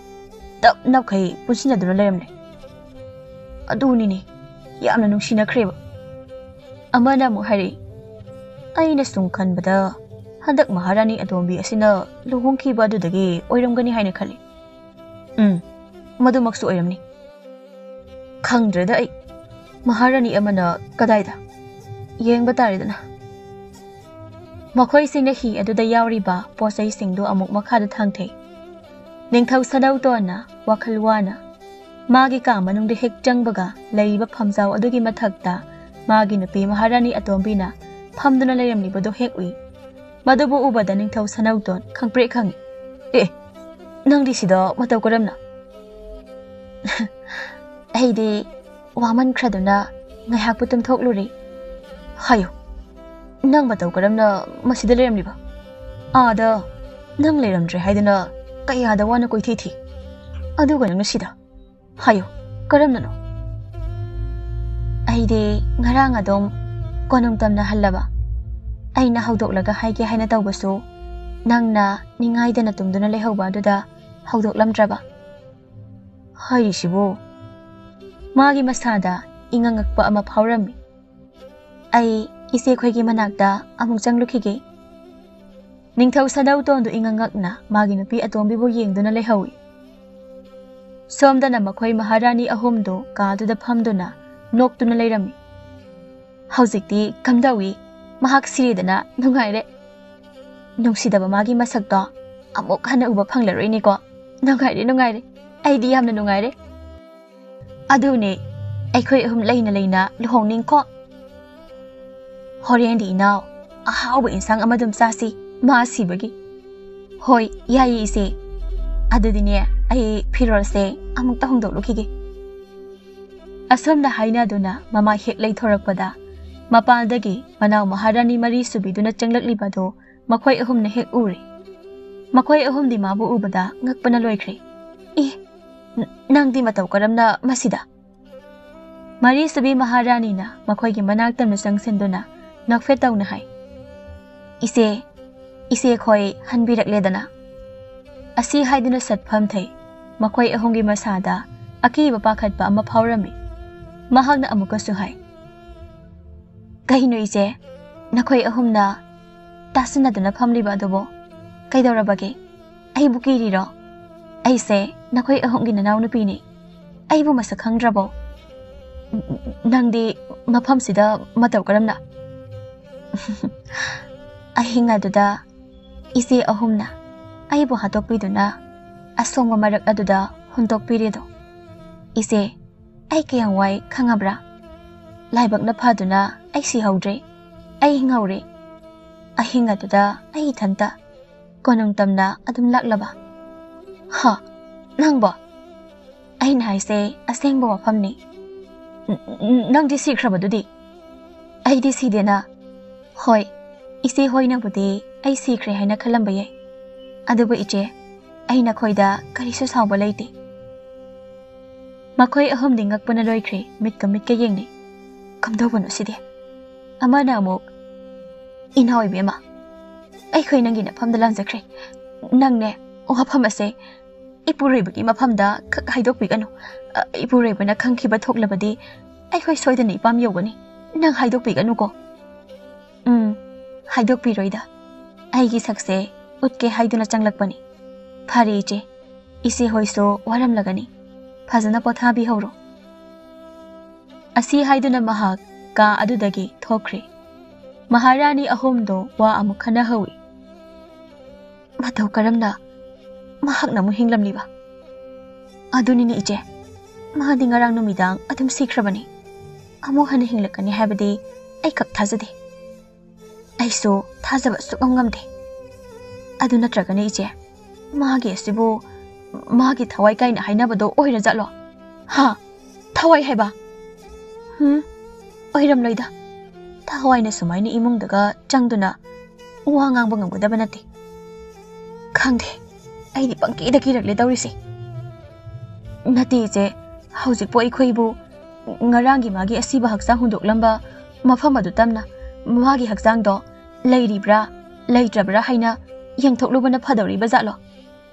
ꯇꯞ ꯅꯞꯈꯩ ꯄꯨꯟꯁꯤꯟꯅꯗꯨꯅ ꯂꯩꯔꯝꯂꯦ꯫ ꯑꯗꯨꯅꯤꯅꯦ, ꯌꯥꯝꯅ ꯅꯨꯡꯁꯤꯅꯈ꯭ꯔꯦꯕ꯫" ꯑꯃꯅ ꯑꯃꯨꯛ ꯍꯥꯏꯔꯛꯏ, "ꯑꯩꯅ ꯁꯨꯝ ꯈꯟꯕꯗ ꯍꯟꯗꯛ ꯃꯍꯥꯔꯥꯅꯤ ꯑꯇꯣꯝꯕꯤ ꯑꯁꯤꯅ ꯂꯨꯍꯣꯡꯈꯤꯕ ꯑꯗꯨꯗꯒꯤ ꯑꯣꯏꯔꯝꯒꯅꯤ ꯍꯥꯏꯅ ꯈꯜꯂꯤ꯫" ꯎꯝ, ꯃꯗꯨꯃꯛꯁꯨ ꯑꯣꯏꯔꯝꯅꯤ꯫ ꯈꯪꯗ꯭ꯔꯦꯗ ꯑꯩ, ꯃꯍꯥꯔꯥꯅꯤ ꯑꯃꯅ ꯀꯗꯥꯏꯗ? ꯌꯦꯡꯕ ꯇꯥꯔꯦꯗꯅ꯫ ꯃꯈꯣꯏꯁꯤꯡꯅ ꯍꯤ ꯑꯗꯨꯗ ꯌꯥꯎꯔꯤꯕ ꯄꯣꯠ ꯆꯩꯁꯤꯡꯗꯨ ꯑꯃꯨꯛ ꯃꯈꯥꯗ ꯊꯥꯡꯊꯩ꯫ ꯅꯤꯡꯊꯧ ꯁꯅꯧꯇꯣꯟꯅ ꯋꯥꯈꯜ ꯋꯥꯅ ꯃꯥꯒꯤ ꯀꯥ ꯃꯅꯨꯡꯗ ꯍꯦꯛ ꯆꯪꯕꯒ ꯂꯩꯔꯤꯕ ꯐꯝꯖꯥꯎ ꯑꯗꯨꯒꯤ ꯃꯊꯛꯇ ꯃꯥꯒꯤ ꯅꯨꯄꯤ ꯃꯍꯥꯔꯥꯅꯤ ꯑꯇꯣꯝꯕꯤꯅ ꯐꯝꯗꯨꯅ ꯂꯩꯔꯝꯂꯤꯕꯗꯨ ꯍꯦꯛ ꯎꯏ꯫ ꯃꯗꯨꯕꯨ ꯎꯕꯗ ꯅꯤꯡꯊꯧ ꯁꯅꯧꯇꯣꯟ ꯈꯪꯄ꯭ꯔꯦꯛ ꯈꯪꯏ꯫ "ꯑꯦ, ꯅꯪꯗꯤ ꯁꯤꯗ ꯃꯇꯧ ꯀꯔꯝꯅ?" "ꯑꯩꯗꯤ ꯋꯥꯃꯟꯈ꯭ꯔꯗꯨꯅ ꯉꯥꯏꯍꯥꯛꯄꯨ ꯇꯨꯝꯊꯣꯛꯂꯨꯔꯦ꯫" "ꯍꯥꯏꯌꯨ, ꯅꯪ ꯃꯇꯧ ꯀꯔꯝꯅ ꯃꯁꯤꯗ ꯂꯩꯔꯝꯂꯤꯕ? ꯑꯥꯗ ꯅꯪ ꯂꯩꯔꯝꯗ꯭ꯔꯦ ꯍꯥꯏꯗꯨꯅ ꯀꯌꯥꯗ ꯋꯥꯅ ꯀꯣꯏꯊꯤ ꯊꯤ, ꯑꯗꯨꯒ ꯅꯪꯅ ꯁꯤꯗ? ꯍꯥꯏꯌꯨ, ꯀꯔꯝꯅꯅꯣ?" "ꯑꯩꯗꯤ ꯉꯔꯥꯡ ꯑꯗꯨꯝ ꯀꯣꯅꯨꯡ ꯇꯝꯅ ꯍꯜꯂꯕ꯫ ꯑꯩꯅ ꯍꯧꯗꯣꯛꯂꯒ ꯍꯥꯏꯒꯦ ꯍꯥꯏꯅ ꯇꯧꯕꯁꯨ ꯅꯪꯅ ꯅꯤꯡꯉꯥꯏꯗꯅ ꯇꯨꯝꯗꯨꯅ ꯂꯩꯍꯧꯕ ꯑꯗꯨꯗ ꯍꯧꯗꯣꯛꯂꯝꯗ꯭ꯔꯕ꯫" ꯍꯥꯏꯔꯤꯁꯤꯕꯨ? ꯃꯥꯒꯤ ꯃꯁꯥꯗ ꯏꯉꯛꯉꯛꯄ ꯑꯃ ꯐꯥꯎꯔꯝꯃꯤ꯫ "ꯑꯩ ꯏꯆꯦꯈꯣꯏꯒꯤ ꯃꯅꯥꯛꯇ ꯑꯃꯨꯛ ꯆꯪꯂꯨꯈꯤꯒꯦ꯫" ꯅꯤꯡꯊꯧ ꯁꯅꯧꯇꯣꯟꯗꯨ ꯏꯉꯛꯉꯛꯅ ꯃꯥꯒꯤ ꯅꯨꯄꯤ ꯑꯇꯣꯝꯕꯤꯕꯨ ꯌꯦꯡꯗꯨꯅ ꯂꯩꯍꯧꯏ꯫ ꯁꯣꯝꯗꯅ ꯃꯈꯣꯏ ꯃꯍꯥꯔꯥꯅꯤ ꯑꯍꯨꯝꯗꯨ ꯀꯥꯗꯨꯗ ꯐꯝꯗꯨꯅ ꯅꯣꯛꯇꯨꯅ ꯂꯩꯔꯝꯃꯤ꯫ "ꯍꯧꯖꯤꯛꯇꯤ ꯀꯝꯗꯧꯏ? ꯃꯍꯥꯛ ꯁꯤꯔꯦꯗꯅ ꯅꯨꯡꯉꯥꯏꯔꯦ꯫ ꯅꯨꯡꯁꯤꯗꯕ ꯃꯥꯒꯤ ꯃꯁꯛꯇꯣ ꯑꯃꯨꯛ ꯍꯟꯅ ꯎꯕ ꯐꯪꯂꯔꯣꯏꯅꯦꯀꯣ꯫" ꯅꯨꯡꯉꯥꯏꯔꯦ, ꯅꯨꯡꯉꯥꯏꯔꯦ꯫ ꯑꯩꯗꯤ ꯌꯥꯝꯅ ꯅꯨꯡꯉꯥꯏꯔꯦ꯫ ꯑꯗꯨꯅꯦ, ꯑꯩꯈꯣꯏ ꯑꯍꯨꯝ ꯂꯩꯅ ꯂꯩꯅ ꯂꯨꯍꯣꯡꯅꯤꯡꯀꯣ꯫ ꯍꯣꯔꯦꯟꯗꯤ ꯏꯅꯥꯎ, ꯑꯍꯥꯎꯕ ꯏꯟꯁꯥꯡ ꯑꯃ ꯑꯗꯨꯝ ꯆꯥꯁꯤ, ꯃꯥ ꯁꯤꯕꯒꯤ꯫ ꯍꯣꯏ, ꯌꯥꯏꯌꯦ ꯏꯆꯦ꯫ ꯑꯗꯨꯗꯤꯅꯦ, ꯑꯩ ꯐꯤꯔꯣꯜꯁꯦ ꯑꯃꯨꯛꯇ ꯍꯣꯡꯗꯣꯛꯂꯨꯈꯤꯒꯦ꯫ ꯑꯁꯨꯝꯅ ꯍꯥꯏꯅꯗꯨꯅ ꯃꯃꯥ ꯍꯦꯛ ꯂꯩꯊꯣꯔꯛꯄꯗ, ꯃꯄꯥꯟꯗꯒꯤ ꯃꯅꯥꯎ ꯃꯍꯥꯔꯥꯅꯤ ꯃꯔꯤ ꯁꯨꯕꯤꯗꯨꯅ ꯆꯪꯂꯛꯂꯤꯕꯗꯨ ꯃꯈꯣꯏ ꯑꯍꯨꯝꯅ ꯍꯦꯛ ꯎꯔꯦ꯫ ꯃꯈꯣꯏ ꯑꯍꯨꯝꯗꯤ ꯃꯥꯕꯨ ꯎꯕꯗ ꯉꯛꯄꯅ ꯂꯣꯏꯈ꯭ꯔꯦ꯫ "ꯑꯦ, ꯅ-, ꯅꯪꯗꯤ ꯃꯇꯧ ꯀꯔꯝꯅ ꯃꯁꯤꯗ?" ꯃꯔꯤ ꯁꯨꯕꯤ ꯃꯍꯥꯔꯥꯅꯤꯅ ꯃꯈꯣꯏꯒꯤ ꯃꯅꯥꯛ ꯇꯝꯅ ꯆꯪꯁꯤꯟꯗꯨꯅ ꯅꯣꯛꯐꯦꯠ ꯇꯧꯅ ꯍꯥꯏ, "ꯏꯆꯦ, ꯏꯆꯦ ꯈꯣꯏ ꯍꯟꯕꯤꯔꯛꯂꯦꯗꯅ?" ꯑꯁꯤ ꯍꯥꯏꯗꯨꯅ ꯁꯠ ꯐꯝꯊꯩ꯫ ꯃꯈꯣꯏ ꯑꯍꯨꯝꯒꯤ ꯃꯁꯥꯗ ꯑꯀꯤꯕ ꯄꯥꯈꯠꯄ ꯑꯃ ꯐꯥꯎꯔꯝꯃꯤ꯫ ꯃꯍꯥꯛꯅ ꯑꯃꯨꯛꯀꯁꯨ ꯍꯥꯏ, "ꯀꯩꯅꯣ ꯏꯆꯦ, ꯅꯈꯣꯏ ꯑꯍꯨꯝꯅ ꯇꯥꯁꯤꯟꯅꯗꯨꯅ ꯐꯝꯂꯤꯕ ꯑꯗꯨꯕꯨ ꯀꯩꯗꯧꯔꯕꯒꯦ? ꯑꯩꯕꯨ ꯀꯤꯔꯤꯔꯣ? ꯑꯩꯁꯦ ꯅꯈꯣꯏ ꯑꯍꯨꯝꯒꯤ ꯅꯅꯥꯎꯅꯨꯄꯤꯅꯤ꯫ ꯑꯩꯕꯨ ꯃꯁꯛ ꯈꯪꯗ꯭ꯔꯕꯣ? ꯅ-, ꯅꯪꯗꯤ ꯃꯐꯝꯁꯤꯗ ꯃꯇꯧ ꯀꯔꯝꯅ?" ꯑꯍꯤꯡ ꯑꯗꯨꯗ ꯏꯆꯦ ꯑꯍꯨꯝꯅ ꯑꯩꯕꯨ ꯍꯥꯠꯇꯣꯛꯄꯤꯗꯨꯅ ꯑꯁꯣꯡꯕ ꯃꯔꯛ ꯑꯗꯨꯗ ꯍꯨꯟꯗꯣꯛꯄꯤꯔꯤꯗꯣ꯫ ꯏꯆꯦ, ꯑꯩ ꯀꯌꯥꯝ ꯋꯥꯏ ꯈꯪꯉꯕ꯭ꯔꯥ? ꯂꯥꯏꯕꯛꯅ ꯐꯗꯨꯅ ꯑꯩ ꯁꯤꯍꯧꯗ꯭ꯔꯦ꯫ ꯑꯩ ꯍꯤꯡꯍꯧꯔꯦ꯫ ꯑꯍꯤꯡ ꯑꯗꯨꯗ ꯑꯩ ꯏꯊꯟꯇ ꯀꯣꯅꯨꯡ ꯇꯝꯅ ꯑꯗꯨꯝ ꯂꯥꯛꯂꯕ꯫ ꯍꯥ? ꯅꯪꯕꯣ? ꯑꯩꯅ ꯍꯥꯏꯁꯦ ꯑꯁꯦꯡꯕ ꯋꯥꯐꯝꯅꯤ꯫ ꯅ-, ꯅ-, ꯅꯪꯗꯤ ꯁꯤꯈ꯭ꯔꯕꯗꯨꯗꯤ? ꯑꯩꯗꯤ ꯁꯤꯗꯦꯅ꯫ ꯍꯣꯏ, ꯏꯆꯦ ꯍꯣꯏꯅꯕꯨꯗꯤ ꯑꯩ ꯁꯤꯈ꯭ꯔꯦ ꯍꯥꯏꯅ ꯈꯜꯂꯝꯕ ꯌꯥꯏ꯫ ꯑꯗꯨꯕꯨ ꯏꯆꯦ, ꯑꯩ ꯅꯈꯣꯏꯗ ꯀꯔꯤꯁꯨ ꯁꯥꯎꯕ ꯂꯩꯇꯦ꯫ ꯃꯈꯣꯏ ꯑꯍꯨꯝꯗꯤ ꯉꯛꯄꯅ ꯂꯣꯏꯈ꯭ꯔꯦ, ꯃꯤꯠꯀ ꯃꯤꯠꯀ ꯌꯦꯡꯅꯩ꯫ "ꯀꯝꯗꯧꯕꯅꯣ ꯁꯤꯗꯤ?" ꯑꯃꯅ ꯑꯃꯨꯛ, "ꯏꯅꯥꯎ ꯏꯕꯦꯝꯃ, ꯑꯩꯈꯣꯏ ꯅꯪꯒꯤ ꯅꯐꯝꯗ ꯂꯥꯟꯖꯈ꯭ꯔꯦ꯫ ꯅꯪꯅꯦ, ꯋꯥꯐꯝ ꯑꯁꯦ ꯏꯄꯨꯔꯣꯏꯕꯒꯤ ꯃꯐꯝꯗ ꯈꯛ ꯍꯥꯏꯗꯣꯛꯄꯤꯒꯅꯨ꯫ ꯑ, ꯏꯄꯨꯔꯣꯏꯕꯅ ꯈꯪꯈꯤꯕ ꯊꯣꯛꯂꯕꯗꯤ ꯑꯩꯈꯣꯏ ꯁꯣꯏꯗꯅ ꯏꯄꯥꯝ ꯌꯧꯒꯅꯤ꯫ ꯅꯪ ꯍꯥꯏꯗꯣꯛꯄꯤꯒꯅꯨꯀꯣ꯫" "ꯎꯝ, ꯍꯥꯏꯗꯣꯛꯄꯤꯔꯣꯏꯗ꯫ ꯑꯩꯒꯤ ꯁꯛꯁꯦ ꯎꯠꯀꯦ ꯍꯥꯏꯗꯨꯅ ꯆꯪꯂꯛꯄꯅꯤ꯫ ꯐꯔꯦ ꯏꯆꯦ, ꯏꯆꯦ ꯍꯣꯏꯁꯨ ꯋꯥꯔꯝꯂꯒꯅꯤ꯫ ꯐꯖꯅ ꯄꯣꯊꯥꯕꯤꯍꯧꯔꯣ꯫" ꯑꯁꯤ ꯍꯥꯏꯗꯨꯅ ꯃꯍꯥꯛ ꯀꯥ ꯑꯗꯨꯗꯒꯤ ꯊꯣꯛꯈ꯭ꯔꯦ꯫ ꯃꯍꯥꯔꯥꯅꯤ ꯑꯍꯨꯝꯗꯣ ꯋꯥ ꯑꯃꯨꯛ ꯈꯟꯅꯍꯧꯏ꯫ "ꯃꯇꯧ ꯀꯔꯝꯅ, ꯃꯍꯥꯛꯅ ꯑꯃꯨꯛ ꯍꯤꯡꯂꯝꯂꯤꯕ꯫ ꯑꯗꯨꯅꯤꯅꯦ ꯏꯆꯦ, ꯃꯥꯗꯤ ꯉꯔꯥꯡ ꯅꯨꯃꯤꯗꯥꯡ ꯑꯗꯨꯝ ꯁꯤꯈ꯭ꯔꯕꯅꯤ꯫ ꯑꯃꯨꯛ ꯍꯟꯅ ꯍꯤꯡꯂꯛꯀꯅꯤ ꯍꯥꯏꯕꯗꯤ ꯑꯩ ꯈꯛ ꯊꯥꯖꯗꯦ꯫ ꯑꯩꯁꯨ ꯊꯥꯖꯕ ꯁꯨꯛꯉꯝ ꯉꯝꯗꯦ꯫ ꯑꯗꯨ ꯅꯠꯇ꯭ꯔꯒꯅꯦ ꯏꯆꯦ, ꯃꯥꯒꯤ ꯑꯁꯤꯕꯨ ꯃꯥꯒꯤ ꯊꯋꯥꯏ ꯀꯥꯏꯅ ꯍꯥꯏꯅꯕꯗꯣ ꯑꯣꯏꯔꯖꯥꯠꯂꯣ? ꯍꯥ? ꯊꯋꯥꯏ ꯍꯥꯏꯕ? ꯍꯨꯝ? ꯑꯣꯏꯔꯝꯂꯣꯏꯗ꯫ ꯊꯋꯥꯏꯅ ꯁꯨꯃꯥꯏꯅ ꯏꯃꯨꯡꯗꯒ ꯆꯪꯗꯨꯅ ꯋꯥ ꯉꯥꯡꯕ ꯉꯝꯒꯗꯕ ꯅꯠꯇꯦ꯫ ꯈꯪꯗꯦ, ꯑꯩꯗꯤ ꯄꯪꯀꯤꯗ ꯀꯤꯔꯛꯂꯦ ꯇꯧꯔꯤꯁꯦ꯫ ꯅꯠꯇꯦ ꯏꯆꯦ, ꯍꯧꯖꯤꯛꯄꯨ ꯑꯩꯈꯣꯏꯕꯨ ꯉꯔꯥꯡꯒꯤ ꯃꯥꯒꯤ ꯑꯁꯤꯕ ꯍꯛꯆꯥꯡ ꯍꯨꯟꯗꯣꯛꯂꯝꯕ ꯃꯐꯝ ꯑꯗꯨ ꯇꯝꯅ ꯃꯥꯒꯤ ꯍꯛꯆꯥꯡꯗꯣ ꯂꯩꯔꯤꯕ꯭ꯔꯥ ꯂꯩꯇ꯭ꯔꯕ꯭ꯔꯥ ꯍꯥꯏꯅ ꯌꯦꯡꯊꯣꯛꯂꯨꯕꯅ ꯐꯗꯧꯔꯤꯕ ꯖꯥꯠꯂꯣ?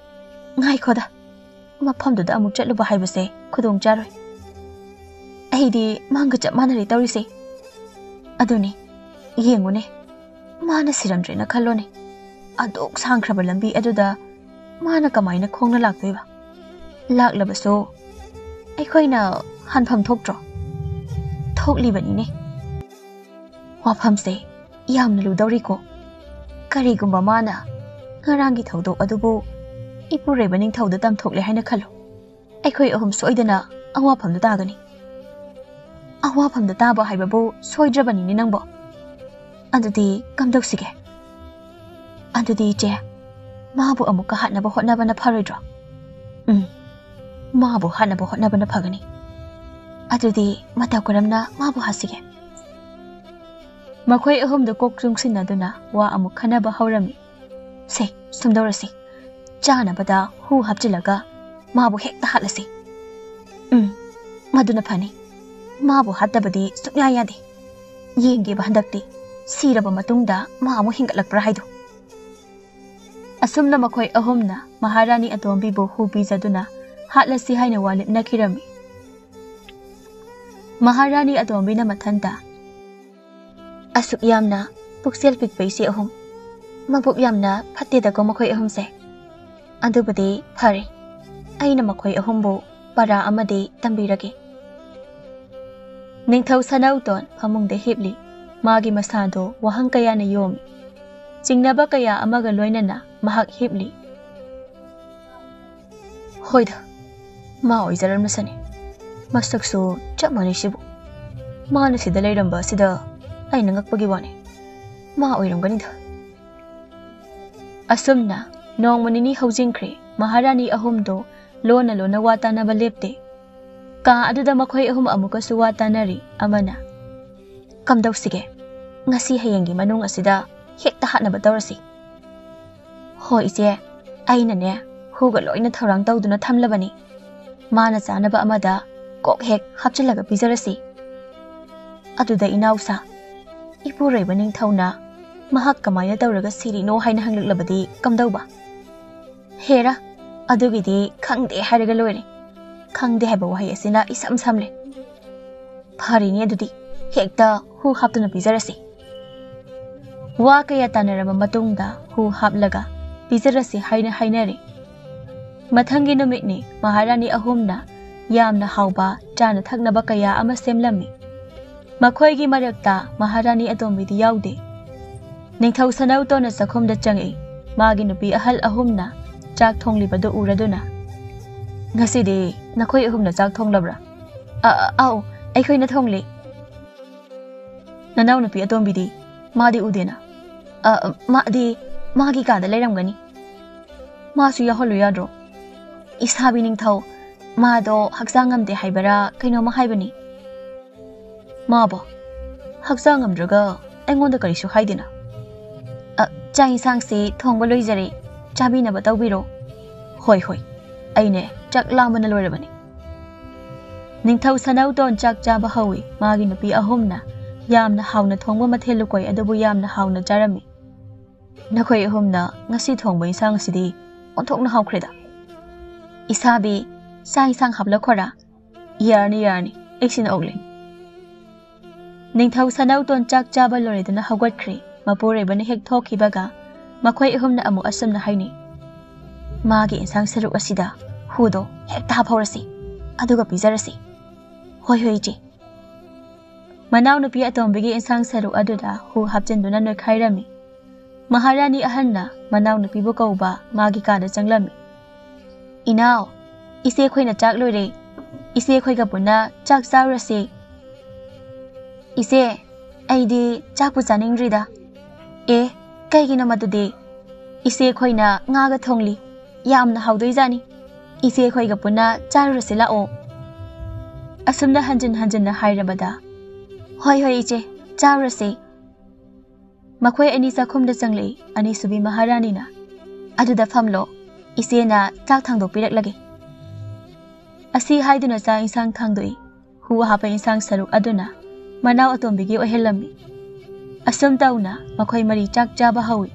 ꯉꯥꯏꯈꯣꯗ, ꯃꯐꯝꯗꯨꯗ ꯑꯃꯨꯛ ꯆꯠꯂꯨꯕ ꯍꯥꯏꯕꯁꯦ ꯈꯨꯗꯣꯡ ꯆꯥꯔꯣꯏ꯫ ꯑꯩꯗꯤ ꯃꯥꯡꯒ ꯆꯞ ꯃꯥꯟꯅꯔꯦ ꯇꯧꯔꯤꯁꯦ꯫ ꯑꯗꯨꯅꯤ, ꯌꯦꯡꯉꯨꯅꯦ, ꯃꯥꯅ ꯁꯤꯔꯝꯗ꯭ꯔꯦꯅ ꯈꯜꯂꯣꯅꯦ꯫ ꯑꯗꯨꯛ ꯁꯥꯡꯈ꯭ꯔꯕ ꯂꯝꯕꯤ ꯑꯗꯨꯗ ꯃꯥꯅ ꯀꯃꯥꯏꯅ ꯈꯣꯡꯅ ꯂꯥꯛꯇꯣꯏꯕ? ꯂꯥꯛꯂꯕꯁꯨ ꯑꯩꯈꯣꯏꯅ ꯍꯟꯐꯝ ꯊꯣꯛꯇ꯭ꯔꯣ? ꯊꯣꯛꯂꯤꯕꯅꯤꯅꯦ꯫ ꯋꯥꯐꯝꯁꯦ ꯌꯥꯝꯅ ꯂꯨꯗꯧꯔꯤꯀꯣ꯫ ꯀꯔꯤꯒꯨꯝꯕ ꯃꯥꯅ ꯉꯔꯥꯡꯒꯤ ꯊꯧꯗꯣꯛ ꯑꯗꯨꯕꯨ ꯏꯄꯨꯔꯣꯏꯕ ꯅꯤꯡꯊꯧꯗ ꯇꯝꯊꯣꯛꯂꯦ ꯍꯥꯏꯅ ꯈꯜꯂꯨ꯫ ꯑꯩꯈꯣꯏ ꯑꯍꯨꯝ ꯁꯣꯏꯗꯅ ꯑꯋꯥꯐꯝꯗ ꯇꯥꯒꯅꯤ꯫ ꯑꯋꯥꯐꯝꯗ ꯇꯥꯕ ꯍꯥꯏꯕꯕꯨ ꯁꯣꯏꯗ꯭ꯔꯕꯅꯤꯅꯦ ꯅꯪꯕꯣ꯫ ꯑꯗꯨꯗꯤ ꯀꯝꯗꯧꯁꯤꯒꯦ? ꯑꯗꯨꯗꯤ ꯏꯆꯦ, ꯃꯥꯕꯨ ꯑꯃꯨꯛꯀ ꯍꯥꯠꯅꯕ ꯍꯣꯠꯅꯕꯅ ꯐꯔꯣꯏꯗ꯭ꯔꯣ? ꯎꯝ, ꯃꯥꯕꯨ ꯍꯥꯠꯅꯕ ꯍꯣꯠꯅꯕꯅ ꯐꯒꯅꯤ꯫ ꯑꯗꯨꯗꯤ ꯃꯇꯧ ꯀꯔꯝꯅ ꯃꯥꯕꯨ ꯍꯥꯠꯁꯤꯒꯦ? ꯃꯈꯣꯏ ꯑꯍꯨꯝꯗ ꯀꯣꯛ ꯆꯨꯡꯁꯤꯟꯅꯗꯨꯅ ꯋꯥ ꯑꯃꯨꯛ ꯈꯟꯅꯕ ꯍꯧꯔꯝꯃꯤ꯫ ꯁꯦ, ꯁꯨꯝꯗꯧꯔꯁꯤ꯫ ꯆꯥꯅꯕꯗ ꯍꯨ ꯍꯥꯞꯆꯤꯜꯂꯒ ꯃꯥꯕꯨ ꯍꯦꯛꯇ ꯍꯥꯠꯂꯁꯤ꯫ ꯎꯝ, ꯃꯗꯨꯅ ꯐꯅꯤ꯫ ꯃꯥꯕꯨ ꯍꯥꯠꯇꯕꯗꯤ ꯁꯨꯛꯌꯥ ꯌꯥꯗꯦ꯫ ꯌꯦꯡꯒꯦꯕ ꯍꯟꯗꯛꯇꯤ ꯁꯤꯔꯕ ꯃꯇꯨꯡꯗ ꯃꯥ ꯑꯃꯨꯛ ꯍꯤꯡꯒꯠꯂꯛꯄ꯭ꯔꯥ ꯍꯥꯏꯗꯣ꯫ ꯑꯁꯨꯝꯅ ꯃꯈꯣꯏ ꯑꯍꯨꯝꯅ ꯃꯍꯥꯔꯥꯅꯤ ꯑꯇꯣꯝꯕꯤꯕꯨ ꯍꯨ ꯄꯤꯖꯗꯨꯅ ꯍꯥꯠꯂꯁꯤ ꯍꯥꯏꯅ ꯋꯥ ꯂꯦꯞꯅꯈꯤꯔꯝꯃꯤ꯫ ꯃꯍꯥꯔꯥꯅꯤ ꯑꯇꯣꯝꯕꯤꯅ ꯃꯊꯟꯇ, "ꯑꯁꯨꯛ ꯌꯥꯝꯅ ꯄꯨꯛꯆꯦꯜ ꯄꯤꯛꯄ ꯏꯆꯦ ꯑꯍꯨꯝ, ꯃꯕꯨꯛ ꯌꯥꯝꯅ ꯐꯠꯇꯦꯗꯀꯣ ꯃꯈꯣꯏ ꯑꯍꯨꯝꯁꯦ꯫ ꯑꯗꯨꯕꯨꯗꯤ ꯐꯔꯦ, ꯑꯩꯅ ꯃꯈꯣꯏ ꯑꯍꯨꯝꯕꯨ ꯄꯔꯥ ꯑꯃꯗꯤ ꯇꯝꯕꯤꯔꯒꯦ"꯫ ꯅꯤꯡꯊꯧ ꯁꯅꯧꯇꯣꯟ ꯐꯃꯨꯡꯗ ꯍꯤꯞꯂꯤ꯫ ꯃꯥꯒꯤ ꯃꯁꯥꯗꯣ ꯋꯥꯍꯪ ꯀꯌꯥꯅ ꯌꯣꯝꯃꯤ꯫ ꯆꯤꯡꯅꯕ ꯀꯌꯥ ꯑꯃꯒ ꯂꯣꯏꯅꯅ ꯃꯍꯥꯛ ꯍꯤꯞꯂꯤ꯫ ꯍꯣꯏꯗ, ꯃꯥ ꯑꯣꯏꯖꯔꯝꯂꯁꯅꯤ꯫ ꯃꯁꯛꯁꯨ ꯆꯞ ꯃꯥꯟꯅꯩ ꯁꯤꯕꯨ꯫ ꯃꯥꯅ ꯁꯤꯗ ꯂꯩꯔꯝꯕ ꯑꯁꯤꯗ ꯑꯩꯅ ꯉꯛꯄꯒꯤ ꯋꯥꯅꯤ꯫ ꯃꯥ ꯑꯣꯏꯔꯝꯒꯅꯤꯗ꯫ ꯑꯁꯨꯝꯅ ꯅꯣꯡꯃ ꯅꯤꯅꯤ ꯍꯧꯖꯤꯟꯈ꯭ꯔꯦ꯫ ꯃꯍꯥꯔꯥꯅꯤ ꯑꯍꯨꯝꯗꯣ ꯂꯣꯟꯅ ꯂꯣꯟꯅ ꯋꯥ ꯇꯥꯅꯕ ꯂꯦꯞꯇꯦ꯫ ꯀꯥ ꯑꯗꯨꯗ ꯃꯈꯣꯏ ꯑꯍꯨꯝ ꯑꯃꯨꯛꯀꯁꯨ ꯋꯥ ꯇꯥꯅꯔꯤ꯫ ꯑꯃꯅ, "ꯀꯝꯗꯧꯁꯤꯒꯦ? ꯉꯁꯤ ꯍꯌꯦꯡꯒꯤ ꯃꯅꯨꯡ ꯑꯁꯤꯗ ꯍꯦꯛꯇ ꯍꯥꯠꯅꯕ ꯇꯧꯔꯁꯤ꯫" "ꯍꯣꯏ ꯏꯆꯦ, ꯑꯩꯅꯅꯦ ꯍꯨꯒ ꯂꯣꯏꯅ ꯊꯧꯔꯥꯡ ꯇꯧꯗꯨꯅ ꯊꯝꯂꯕꯅꯤ꯫ ꯃꯥꯅ ꯆꯥꯅꯕ ꯑꯃꯗ ꯀꯣꯛ ꯍꯦꯛ ꯍꯥꯞꯆꯤꯜꯂꯒ ꯄꯤꯖꯔꯁꯤ꯫" ꯑꯗꯨꯗ ꯏꯅꯥꯎꯁꯥ, "ꯏꯄꯨꯔꯣꯏꯕ ꯅꯤꯡꯊꯧꯅ ꯃꯍꯥꯛ ꯀꯃꯥꯏꯅ ꯇꯧꯔꯒ ꯁꯤꯔꯤꯅꯣ ꯍꯥꯏꯅ ꯍꯪꯂꯛꯂꯕꯗꯤ ꯀꯝꯗꯧꯕ?" "ꯍꯦꯔꯥ, ꯑꯗꯨꯒꯤꯗꯤ ꯈꯪꯗꯦ ꯍꯥꯏꯔꯒ ꯂꯣꯏꯔꯦ꯫ ꯈꯪꯗꯦ ꯍꯥꯏꯕ ꯋꯥꯍꯩ ꯑꯁꯤꯅ ꯏꯁꯝ ꯁꯝꯂꯦ꯫ ꯐꯔꯦꯅꯦ, ꯑꯗꯨꯗꯤ ꯍꯦꯛꯇ ꯍꯨ ꯍꯥꯞꯇꯨꯅ ꯄꯤꯖꯔꯁꯤ꯫" ꯋꯥ ꯀꯌꯥ ꯇꯥꯟꯅꯔꯕ ꯃꯇꯨꯡꯗ ꯍꯨ ꯍꯥꯞꯂꯒ ꯄꯤꯖꯔꯁꯤ ꯍꯥꯏꯅ ꯍꯥꯏꯅꯔꯦ꯫ ꯃꯊꯪꯒꯤ ꯅꯨꯃꯤꯠꯅꯤ꯫ ꯃꯍꯥꯔꯥꯅꯤ ꯑꯍꯨꯝꯅ ꯌꯥꯝꯅ ꯍꯥꯎꯕ ꯆꯥꯅ ꯊꯛꯅꯕ ꯀꯌꯥ ꯑꯃ ꯁꯦꯝꯂꯝꯃꯤ꯫ ꯃꯈꯣꯏꯒꯤ ꯃꯔꯛꯇ ꯃꯍꯥꯔꯥꯅꯤ ꯑꯇꯣꯝꯕꯤꯗꯤ ꯌꯥꯎꯗꯦ꯫ ꯅꯤꯡꯊꯧ ꯁꯅꯧꯇꯣꯟꯅ ꯆꯥꯛꯈꯨꯝꯗ ꯆꯪꯉꯛꯏ꯫ ꯃꯥꯒꯤ ꯅꯨꯄꯤ ꯑꯍꯜ ꯑꯍꯨꯝꯅ ꯆꯥꯛ ꯊꯣꯡꯂꯤꯕꯗꯨ ꯎꯔꯗꯨꯅ, "ꯉꯁꯤꯗꯤ ꯅꯈꯣꯏ ꯑꯍꯨꯝꯅ ꯆꯥꯛ ꯊꯣꯡꯂꯕ꯭ꯔꯥ?" "ꯑ, ꯑ, ꯑꯥꯎ, ꯑꯩꯈꯣꯏꯅ ꯊꯣꯡꯂꯤ꯫" "ꯅꯅꯥꯎꯅꯨꯄꯤ ꯑꯇꯣꯝꯕꯤꯗꯤ? ꯃꯥꯗꯤ ꯎꯗꯦꯅ꯫" "ꯑ, ꯃꯥꯗꯤ ꯃꯥꯒꯤ ꯀꯥꯗ ꯂꯩꯔꯝꯒꯅꯤ꯫" "ꯃꯥꯁꯨ ꯌꯥꯎꯍꯜꯂꯨ ꯌꯥꯗ꯭ꯔꯣ?" "ꯏꯁꯥꯕꯤ ꯅꯤꯡꯊꯧ, ꯃꯥꯗꯣ ꯍꯛꯆꯥꯡ ꯉꯝꯗꯦ ꯍꯥꯏꯕꯔꯥ ꯀꯩꯅꯣꯝꯃ ꯍꯥꯏꯕꯅꯤ꯫" "ꯃꯥꯕꯣ ꯍꯛꯆꯥꯡ ꯉꯝꯗ꯭ꯔꯒ ꯑꯩꯉꯣꯟꯗ ꯀꯔꯤꯁꯨ ꯍꯥꯏꯗꯦꯅ?" "ꯑ, ꯆꯥꯛ ꯏꯟꯁꯥꯡꯁꯤ ꯊꯣꯡꯕ ꯂꯣꯏꯖꯔꯦ, ꯆꯥꯕꯤꯅꯕ ꯇꯧꯕꯤꯔꯣ꯫" "ꯍꯣꯏ, ꯍꯣꯏ, ꯑꯩꯅꯦ ꯆꯥꯛ ꯂꯥꯝꯕꯅ ꯂꯣꯏꯔꯕꯅꯤ꯫" ꯅꯤꯡꯊꯧ ꯁꯅꯧꯇꯣꯟ ꯆꯥꯛ ꯆꯥꯕ ꯍꯧꯏ꯫ ꯃꯥꯒꯤ ꯅꯨꯄꯤ ꯑꯍꯨꯝꯅ ꯌꯥꯝꯅ ꯍꯥꯎꯅ ꯊꯣꯡꯕ ꯃꯊꯦꯜ ꯂꯨꯀꯣꯏ ꯑꯗꯨꯕꯨ ꯌꯥꯝꯅ ꯍꯥꯎꯅ ꯆꯥꯔꯝꯃꯤ꯫ "ꯅꯈꯣꯏ ꯑꯍꯨꯝꯅ ꯉꯁꯤ ꯊꯣꯡꯕ ꯏꯟꯁꯥꯡ ꯑꯁꯤꯗꯤ ꯑꯣꯟꯊꯣꯛꯅ ꯍꯥꯎꯈ꯭ꯔꯦꯗ꯫" "ꯏꯁꯥꯕꯤ, ꯆꯥꯛ ꯏꯟꯁꯥꯡ ꯍꯥꯞꯂꯛꯈꯣꯔꯥ?" "ꯌꯥꯔꯅꯤ, ꯌꯥꯔꯅꯤ, ꯑꯩ ꯁꯤꯅ ꯑꯣꯛꯂꯦ꯫" ꯅꯤꯡꯊꯧ ꯁꯅꯧꯇꯣꯟ ꯆꯥꯛ ꯆꯥꯕ ꯂꯣꯏꯔꯗꯨꯅ ꯍꯧꯒꯠꯈ꯭ꯔꯦ꯫ ꯃꯄꯨꯔꯣꯏꯕꯅ ꯍꯦꯛ ꯊꯣꯛꯈꯤꯕꯒ ꯃꯈꯣꯏ ꯑꯍꯨꯝꯅ ꯑꯃꯨꯛ ꯑꯁꯨꯝꯅ ꯍꯥꯏꯅꯩ, "ꯃꯥꯒꯤ ꯏꯟꯁꯥꯡ ꯁꯔꯨꯛ ꯑꯁꯤꯗ ꯍꯨꯗꯣ ꯍꯦꯛꯇ ꯍꯥꯞꯍꯧꯔꯁꯤ, ꯑꯗꯨꯒ ꯄꯤꯖꯔꯁꯤ꯫" "ꯍꯣꯏ, ꯍꯣꯏ, ꯏꯆꯦ꯫" ꯃꯅꯥꯎꯅꯨꯄꯤ ꯑꯇꯣꯝꯕꯤꯒꯤ ꯏꯟꯁꯥꯡ ꯁꯔꯨꯛ ꯑꯗꯨꯗ ꯍꯨ ꯍꯥꯞꯆꯤꯟꯗꯨꯅ ꯅꯣꯏꯈꯥꯏꯔꯝꯃꯤ꯫ ꯃꯍꯥꯔꯥꯅꯤ ꯑꯍꯟꯅ ꯃꯅꯥꯎꯅꯨꯄꯤꯕꯨ ꯀꯧꯕ ꯃꯥꯒꯤ ꯀꯥꯗ ꯆꯪꯂꯝꯃꯤ꯫ "ꯏꯅꯥꯎ, ꯏꯆꯦ ꯑꯩꯈꯣꯏꯅ ꯆꯥꯛ ꯂꯣꯏꯔꯦ꯫ ꯏꯆꯦ ꯑꯩꯈꯣꯏꯒ ꯄꯨꯟꯅ ꯆꯥꯛ ꯆꯥꯔꯨꯔꯁꯤ꯫" "ꯏꯆꯦ, ꯑꯩꯗꯤ ꯆꯥꯛꯄꯨ ꯆꯥꯅꯤꯡꯗ꯭ꯔꯤꯗ꯫" "ꯑꯦ, ꯀꯩꯒꯤꯅꯣ ꯃꯗꯨꯗꯤ? ꯏꯆꯦ ꯑꯩꯈꯣꯏꯅ ꯉꯥꯒ ꯊꯣꯡꯂꯤ꯫ ꯌꯥꯝꯅ ꯍꯥꯎꯗꯣꯏꯖꯥꯠꯅꯤ꯫ ꯏꯆꯦ ꯑꯩꯈꯣꯏꯒ ꯄꯨꯟꯅ ꯆꯥꯔꯨꯔꯁꯤ ꯂꯥꯛꯑꯣ꯫" ꯑꯁꯨꯝꯅ ꯍꯟꯖꯤꯟ ꯍꯟꯖꯤꯟꯅ ꯍꯥꯏꯔꯕꯗ, "ꯍꯣꯏ, ꯍꯣꯏ ꯏꯆꯦ, ꯆꯥꯔꯨꯔꯁꯤ꯫" ꯃꯈꯣꯏ ꯑꯅꯤ ꯆꯥꯛꯈꯨꯝꯗ ꯆꯪꯂꯛꯏ꯫ ꯑꯅꯤꯁꯨꯕꯤ ꯃꯍꯥꯔꯥꯅꯤꯅ, "ꯑꯗꯨꯗ ꯐꯝꯂꯣ, ꯏꯆꯦꯅ ꯆꯥꯛ ꯊꯥꯡꯗꯣꯛꯄꯤꯔꯛꯂꯒꯦ꯫" ꯑꯁꯤ ꯍꯥꯏꯗꯨꯅ ꯆꯥꯛ ꯏꯟꯁꯥꯡ ꯊꯥꯡꯗꯣꯛꯏ꯫ ꯍꯨ ꯍꯥꯞꯄ ꯏꯟꯁꯥꯡ ꯁꯔꯨꯛ ꯑꯗꯨꯅ ꯃꯅꯥꯎ ꯑꯇꯣꯝꯕꯤꯒꯤ ꯑꯣꯏꯍꯜꯂꯝꯃꯤ꯫ ꯑꯁꯨꯝ ꯇꯧꯅ ꯃꯈꯣꯏ ꯃꯔꯤ ꯆꯥꯛ ꯆꯥꯕ ꯍꯧꯏ꯫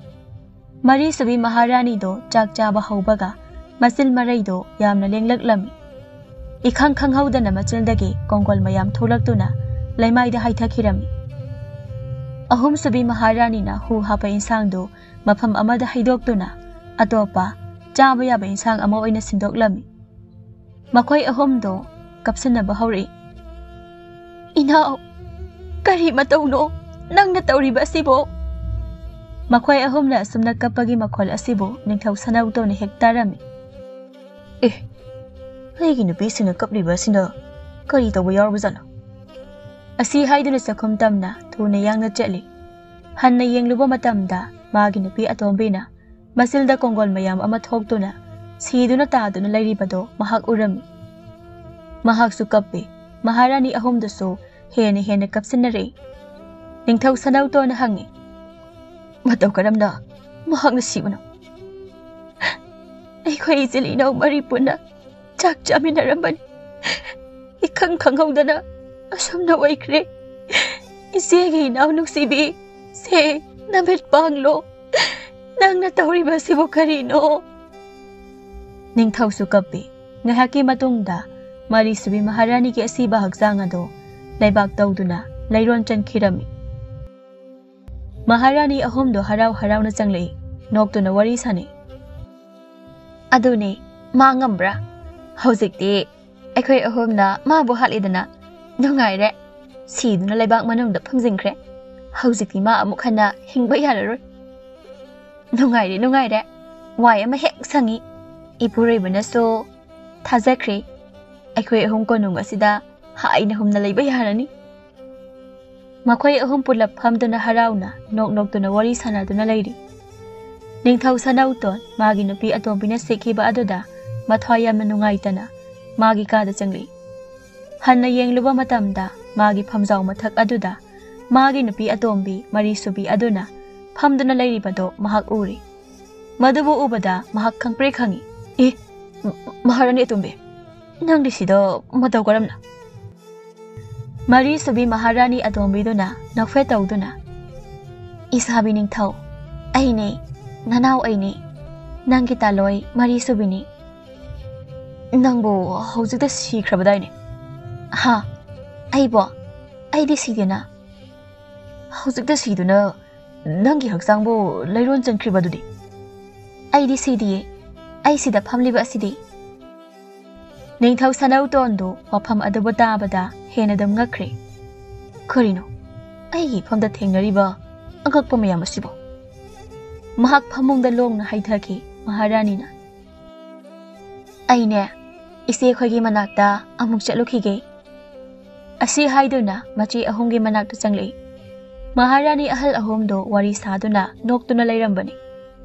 ꯃꯔꯤꯁꯨꯕꯤ ꯃꯍꯥꯔꯥꯅꯤꯗꯣ ꯆꯥꯛ ꯆꯥꯕ ꯍꯧꯕꯒ ꯃꯆꯤꯜ ꯃꯔꯩꯗꯣ ꯌꯥꯝꯅ ꯂꯦꯡꯂꯛꯂꯝꯃꯤ꯫ ꯏꯈꯪ ꯈꯪꯍꯧꯗꯅ ꯃꯆꯤꯜꯗꯒꯤ ꯀꯣꯡꯒꯣꯜ ꯃꯌꯥꯝ ꯊꯣꯛꯂꯛꯇꯨꯅ ꯂꯩꯃꯥꯏꯗ ꯍꯩꯊꯈꯤꯔꯝꯃꯤ꯫ ꯑꯍꯨꯝꯁꯨꯕꯤ ꯃꯍꯥꯔꯥꯅꯤꯅ ꯍꯨ ꯍꯥꯞꯄ ꯏꯟꯁꯥꯡꯗꯨ ꯃꯐꯝ ꯑꯃꯗ ꯍꯩꯗꯣꯛꯇꯨꯅ ꯑꯇꯣꯞꯄ ꯆꯥꯕ ꯌꯥꯕ ꯏꯟꯁꯥꯡ ꯑꯃ ꯑꯣꯏꯅ ꯁꯤꯟꯗꯣꯛꯂꯝꯃꯤ꯫ ꯃꯈꯣꯏ ꯑꯍꯨꯝꯗꯣ ꯀꯞꯁꯤꯟꯅꯕ ꯍꯧꯔꯛꯏ꯫ "ꯏꯅꯥꯎ, ꯀꯔꯤ ꯃꯇꯧꯅꯣ ꯅꯪꯅ ꯇꯧꯔꯤꯕ ꯑꯁꯤꯕꯣ?" ꯃꯈꯣꯏ ꯑꯍꯨꯝꯅ ꯑꯁꯨꯝꯅ ꯀꯞꯄꯒꯤ ꯃꯈꯣꯜ ꯑꯁꯤꯕꯨ ꯅꯤꯡꯊꯧ ꯁꯅꯥꯇꯣꯟꯅ ꯍꯦꯛ ꯇꯥꯔꯝꯃꯤ꯫ "ꯑꯦ, ꯑꯩꯒꯤ ꯅꯨꯄꯤꯁꯤꯡꯅ ꯀꯞꯂꯤꯕ ꯑꯁꯤꯅ ꯀꯔꯤ ꯇꯧꯕ ꯌꯥꯎꯔꯕꯖꯥꯠꯅꯣ?" ꯑꯁꯤ ꯍꯥꯏꯗꯨꯅ ꯆꯥꯛꯈꯨꯝ ꯇꯝꯅ ꯊꯨꯅ ꯌꯥꯡꯅ ꯆꯠꯂꯤ꯫ ꯍꯟꯅ ꯌꯦꯡꯂꯨꯕ ꯃꯇꯝꯗ ꯃꯥꯒꯤ ꯅꯨꯄꯤ ꯑꯇꯣꯝꯕꯤꯅ ꯃꯆꯤꯜꯗ ꯀꯣꯡꯒꯣꯜ ꯃꯌꯥꯝ ꯑꯃ ꯊꯣꯛꯇꯨꯅ ꯁꯤꯗꯨꯅ ꯇꯥꯗꯨꯅ ꯂꯩꯔꯤꯕꯗꯣ ꯃꯍꯥꯛ ꯎꯔꯝꯃꯤ꯫ ꯃꯍꯥꯛꯁꯨ ꯀꯞꯄꯤ꯫ ꯃꯍꯥꯔꯥꯅꯤ ꯑꯍꯨꯝꯗꯨꯁꯨ ꯍꯦꯟꯅ ꯍꯦꯟꯅ ꯀꯞꯁꯤꯟꯅꯔꯛꯏ꯫ ꯅꯤꯡꯊꯧ ꯁꯅꯥꯇꯣꯟꯅ ꯍꯪꯉꯤ, "ꯃꯇꯧ ꯀꯔꯝꯅ ꯃꯍꯥꯛꯅ ꯁꯤꯕꯅꯣ?" "ꯑꯩꯈꯣꯏ ꯏꯆꯤꯜ ꯏꯅꯥꯎ ꯃꯔꯤ ꯄꯨꯟꯅ ꯆꯥꯛ ꯆꯥꯃꯤꯟꯅꯔꯝꯕꯅꯤ꯫ ꯏꯈꯪ ꯈꯪꯍꯧꯗꯅ ꯑꯁꯨꯝꯅ ꯑꯣꯏꯈ꯭ꯔꯦ꯫ ꯏꯆꯦꯒꯤ ꯏꯅꯥꯎ ꯅꯨꯡꯁꯤꯕꯤ, ꯁꯦ, ꯅꯃꯤꯠ ꯄꯥꯡꯂꯣ꯫ ꯅꯪꯅ ꯇꯧꯔꯤꯕꯁꯤꯕꯨ ꯀꯔꯤꯅꯣ?" ꯅꯤꯡꯊꯧꯁꯨ ꯀꯞꯄꯤ꯫ ꯉꯥꯏꯍꯥꯛꯀꯤ ꯃꯇꯨꯡꯗ ꯃꯔꯤꯁꯨꯕꯤ ꯃꯍꯥꯔꯥꯅꯤꯒꯤ ꯑꯁꯤꯕ ꯍꯛꯆꯥꯡ ꯑꯗꯨ ꯂꯩꯕꯥꯛ ꯇꯧꯗꯨꯅ ꯂꯩꯔꯣꯟ ꯆꯟꯈꯤꯔꯝꯃꯤ꯫ ꯃꯍꯥꯔꯥꯅꯤ ꯑꯍꯨꯝꯗꯣ ꯍꯔꯥꯎ ꯍꯔꯥꯎꯅ ꯆꯪꯂꯛꯏ꯫ ꯅꯣꯛꯇꯨꯅ ꯋꯥꯔꯤ ꯁꯥꯅꯩ꯫ "ꯑꯗꯨꯅꯦ, ꯃꯥ ꯉꯝꯕ꯭ꯔꯥ? ꯍꯧꯖꯤꯛꯇꯤ ꯑꯩꯈꯣꯏ ꯑꯍꯨꯝꯅ ꯃꯥꯕꯨ ꯍꯥꯠꯂꯦꯗꯅ꯫ ꯅꯨꯡꯉꯥꯏꯔꯦ꯫ ꯁꯤꯗꯨꯅ ꯂꯩꯕꯥꯛ ꯃꯅꯨꯡꯗ ꯐꯨꯝꯖꯤꯟꯈ꯭ꯔꯦ꯫ ꯍꯧꯖꯤꯛꯇꯤ ꯃꯥ ꯑꯃꯨꯛ ꯍꯟꯅ ꯍꯤꯡꯕ ꯌꯥꯔꯔꯣꯏ꯫ ꯅꯨꯡꯉꯥꯏꯔꯦ, ꯅꯨꯡꯉꯥꯏꯔꯦ꯫ ꯋꯥꯏ ꯑꯃ ꯍꯦꯛ ꯁꯪꯉꯤ꯫ ꯏꯄꯨꯔꯣꯏꯕꯅꯁꯨ ꯊꯥꯖꯈ꯭ꯔꯦ꯫ ꯑꯩꯈꯣꯏ ꯑꯍꯨꯝ ꯀꯣꯅꯨꯡ ꯑꯁꯤꯗ ꯍꯥꯏꯅ ꯍꯨꯝꯅ ꯂꯩꯕ ꯌꯥꯔꯅꯤ꯫ ꯃꯈꯣꯏ ꯑꯍꯨꯝ ꯄꯨꯂꯞ ꯐꯝꯗꯨꯅ ꯍꯔꯥꯎꯅ ꯅꯣꯛ ꯅꯣꯛꯇꯨꯅ ꯋꯥꯔꯤ ꯁꯥꯟꯅꯗꯨꯅ ꯂꯩꯔꯤ꯫ ꯅꯤꯡꯊꯧ ꯁꯅꯧꯇꯣꯟ ꯃꯥꯒꯤ ꯅꯨꯄꯤ ꯑꯇꯣꯝꯕꯤꯅ ꯁꯤꯈꯤꯕ ꯑꯗꯨꯗ ꯃꯊ꯭ꯋꯥꯏ ꯌꯥꯝꯅ ꯅꯨꯡꯉꯥꯏꯇꯅ ꯃꯥꯒꯤ ꯀꯥꯗ ꯆꯪꯂꯛꯏ꯫ ꯍꯟꯅ ꯌꯦꯡꯂꯨꯕ ꯃꯇꯝꯗ ꯃꯥꯒꯤ ꯐꯝꯖꯥꯎ ꯃꯊꯛ ꯑꯗꯨꯗ ꯃꯥꯒꯤ ꯅꯨꯄꯤ ꯑꯇꯣꯝꯕꯤ ꯃꯔꯤꯁꯨꯕꯤ ꯑꯗꯨꯅ ꯐꯝꯗꯨꯅ ꯂꯩꯔꯤꯕꯗꯣ ꯃꯍꯥꯛ ꯎꯔꯤ꯫ ꯃꯗꯨꯕꯨ ꯎꯕꯗ ꯃꯍꯥꯛ ꯈꯪꯄ꯭ꯔꯦꯛ ꯈꯪꯉꯤ꯫ "ꯑꯦ, ꯃ-, ꯃꯍꯥꯔꯥꯅꯤ ꯑꯇꯣꯝꯕꯤ, ꯅꯪꯗꯤ ꯁꯤꯗ ꯃꯇꯧ ꯀꯔꯝꯅ?" ꯃꯔꯤꯁꯨꯕꯤ ꯃꯍꯥꯔꯥꯅꯤ ꯑꯇꯣꯝꯕꯤꯗꯨꯅ ꯅꯣꯛꯐꯦꯠ ꯇꯧꯗꯨꯅ, "ꯏꯁꯥꯕꯤ ꯅꯤꯡꯊꯧ, ꯑꯩꯅꯦ, ꯅꯅꯥꯎ ꯑꯩꯅꯦ, ꯅꯪꯒꯤ ꯇꯥꯂꯣꯏ ꯃꯔꯤꯁꯨꯕꯤꯅꯤ꯫ ꯅꯪꯕꯨ ꯍꯧꯖꯤꯛꯇ ꯁꯤꯈ꯭ꯔꯕꯗꯥꯏꯅꯦ?" "ꯍꯥ? ꯑꯩꯕꯣ? ꯑꯩꯗꯤ ꯁꯤꯗꯦꯅ꯫ ꯍꯧꯖꯤꯛꯇ ꯁꯤꯗꯨꯅ ꯅꯪꯒꯤ ꯍꯛꯆꯥꯡꯕꯨ ꯂꯩꯔꯣꯟ ꯆꯟꯈ꯭ꯔꯤꯕꯗꯨꯗꯤ?" "ꯑꯩꯗꯤ ꯁꯤꯗꯤꯌꯦ꯫ ꯑꯩ ꯁꯤꯗ ꯐꯝꯂꯤꯕ ꯑꯁꯤꯗꯤ꯫" ꯅꯤꯡꯊꯧ ꯁꯅꯧꯇꯣꯟꯗꯨ ꯋꯥꯐꯝ ꯑꯗꯨꯕꯨ ꯇꯥꯕꯗ ꯍꯦꯟꯅ ꯑꯗꯨꯝ ꯉꯛꯈ꯭ꯔꯦ꯫ "ꯀꯔꯤꯅꯣ ꯑꯩꯒꯤ ꯏꯐꯝꯗ ꯊꯦꯡꯅꯔꯤꯕ ꯑꯉꯛꯄ ꯃꯌꯥꯝ ꯑꯁꯤꯕꯨ?" ꯃꯍꯥꯛ ꯐꯃꯨꯡꯗ ꯂꯣꯡꯅ ꯍꯩꯊꯈꯤ꯫ ꯃꯍꯥꯔꯥꯅꯤꯅ, "ꯑꯩꯅꯦ, ꯏꯆꯦ ꯑꯩꯈꯣꯏꯒꯤ ꯃꯅꯥꯛꯇ ꯑꯃꯨꯛ ꯆꯠꯂꯨꯈꯤꯒꯦ꯫" ꯑꯁꯤ ꯍꯥꯏꯗꯨꯅ ꯃꯆꯦ ꯑꯍꯨꯝꯒꯤ ꯃꯅꯥꯛꯇ ꯆꯪꯂꯛꯏ꯫ ꯃꯍꯥꯔꯥꯅꯤ ꯑꯍꯜ ꯑꯍꯨꯝꯗꯨ ꯋꯥꯔꯤ ꯁꯥꯗꯨꯅ ꯅꯣꯛꯇꯨꯅ ꯂꯩꯔꯝꯕꯅꯤ꯫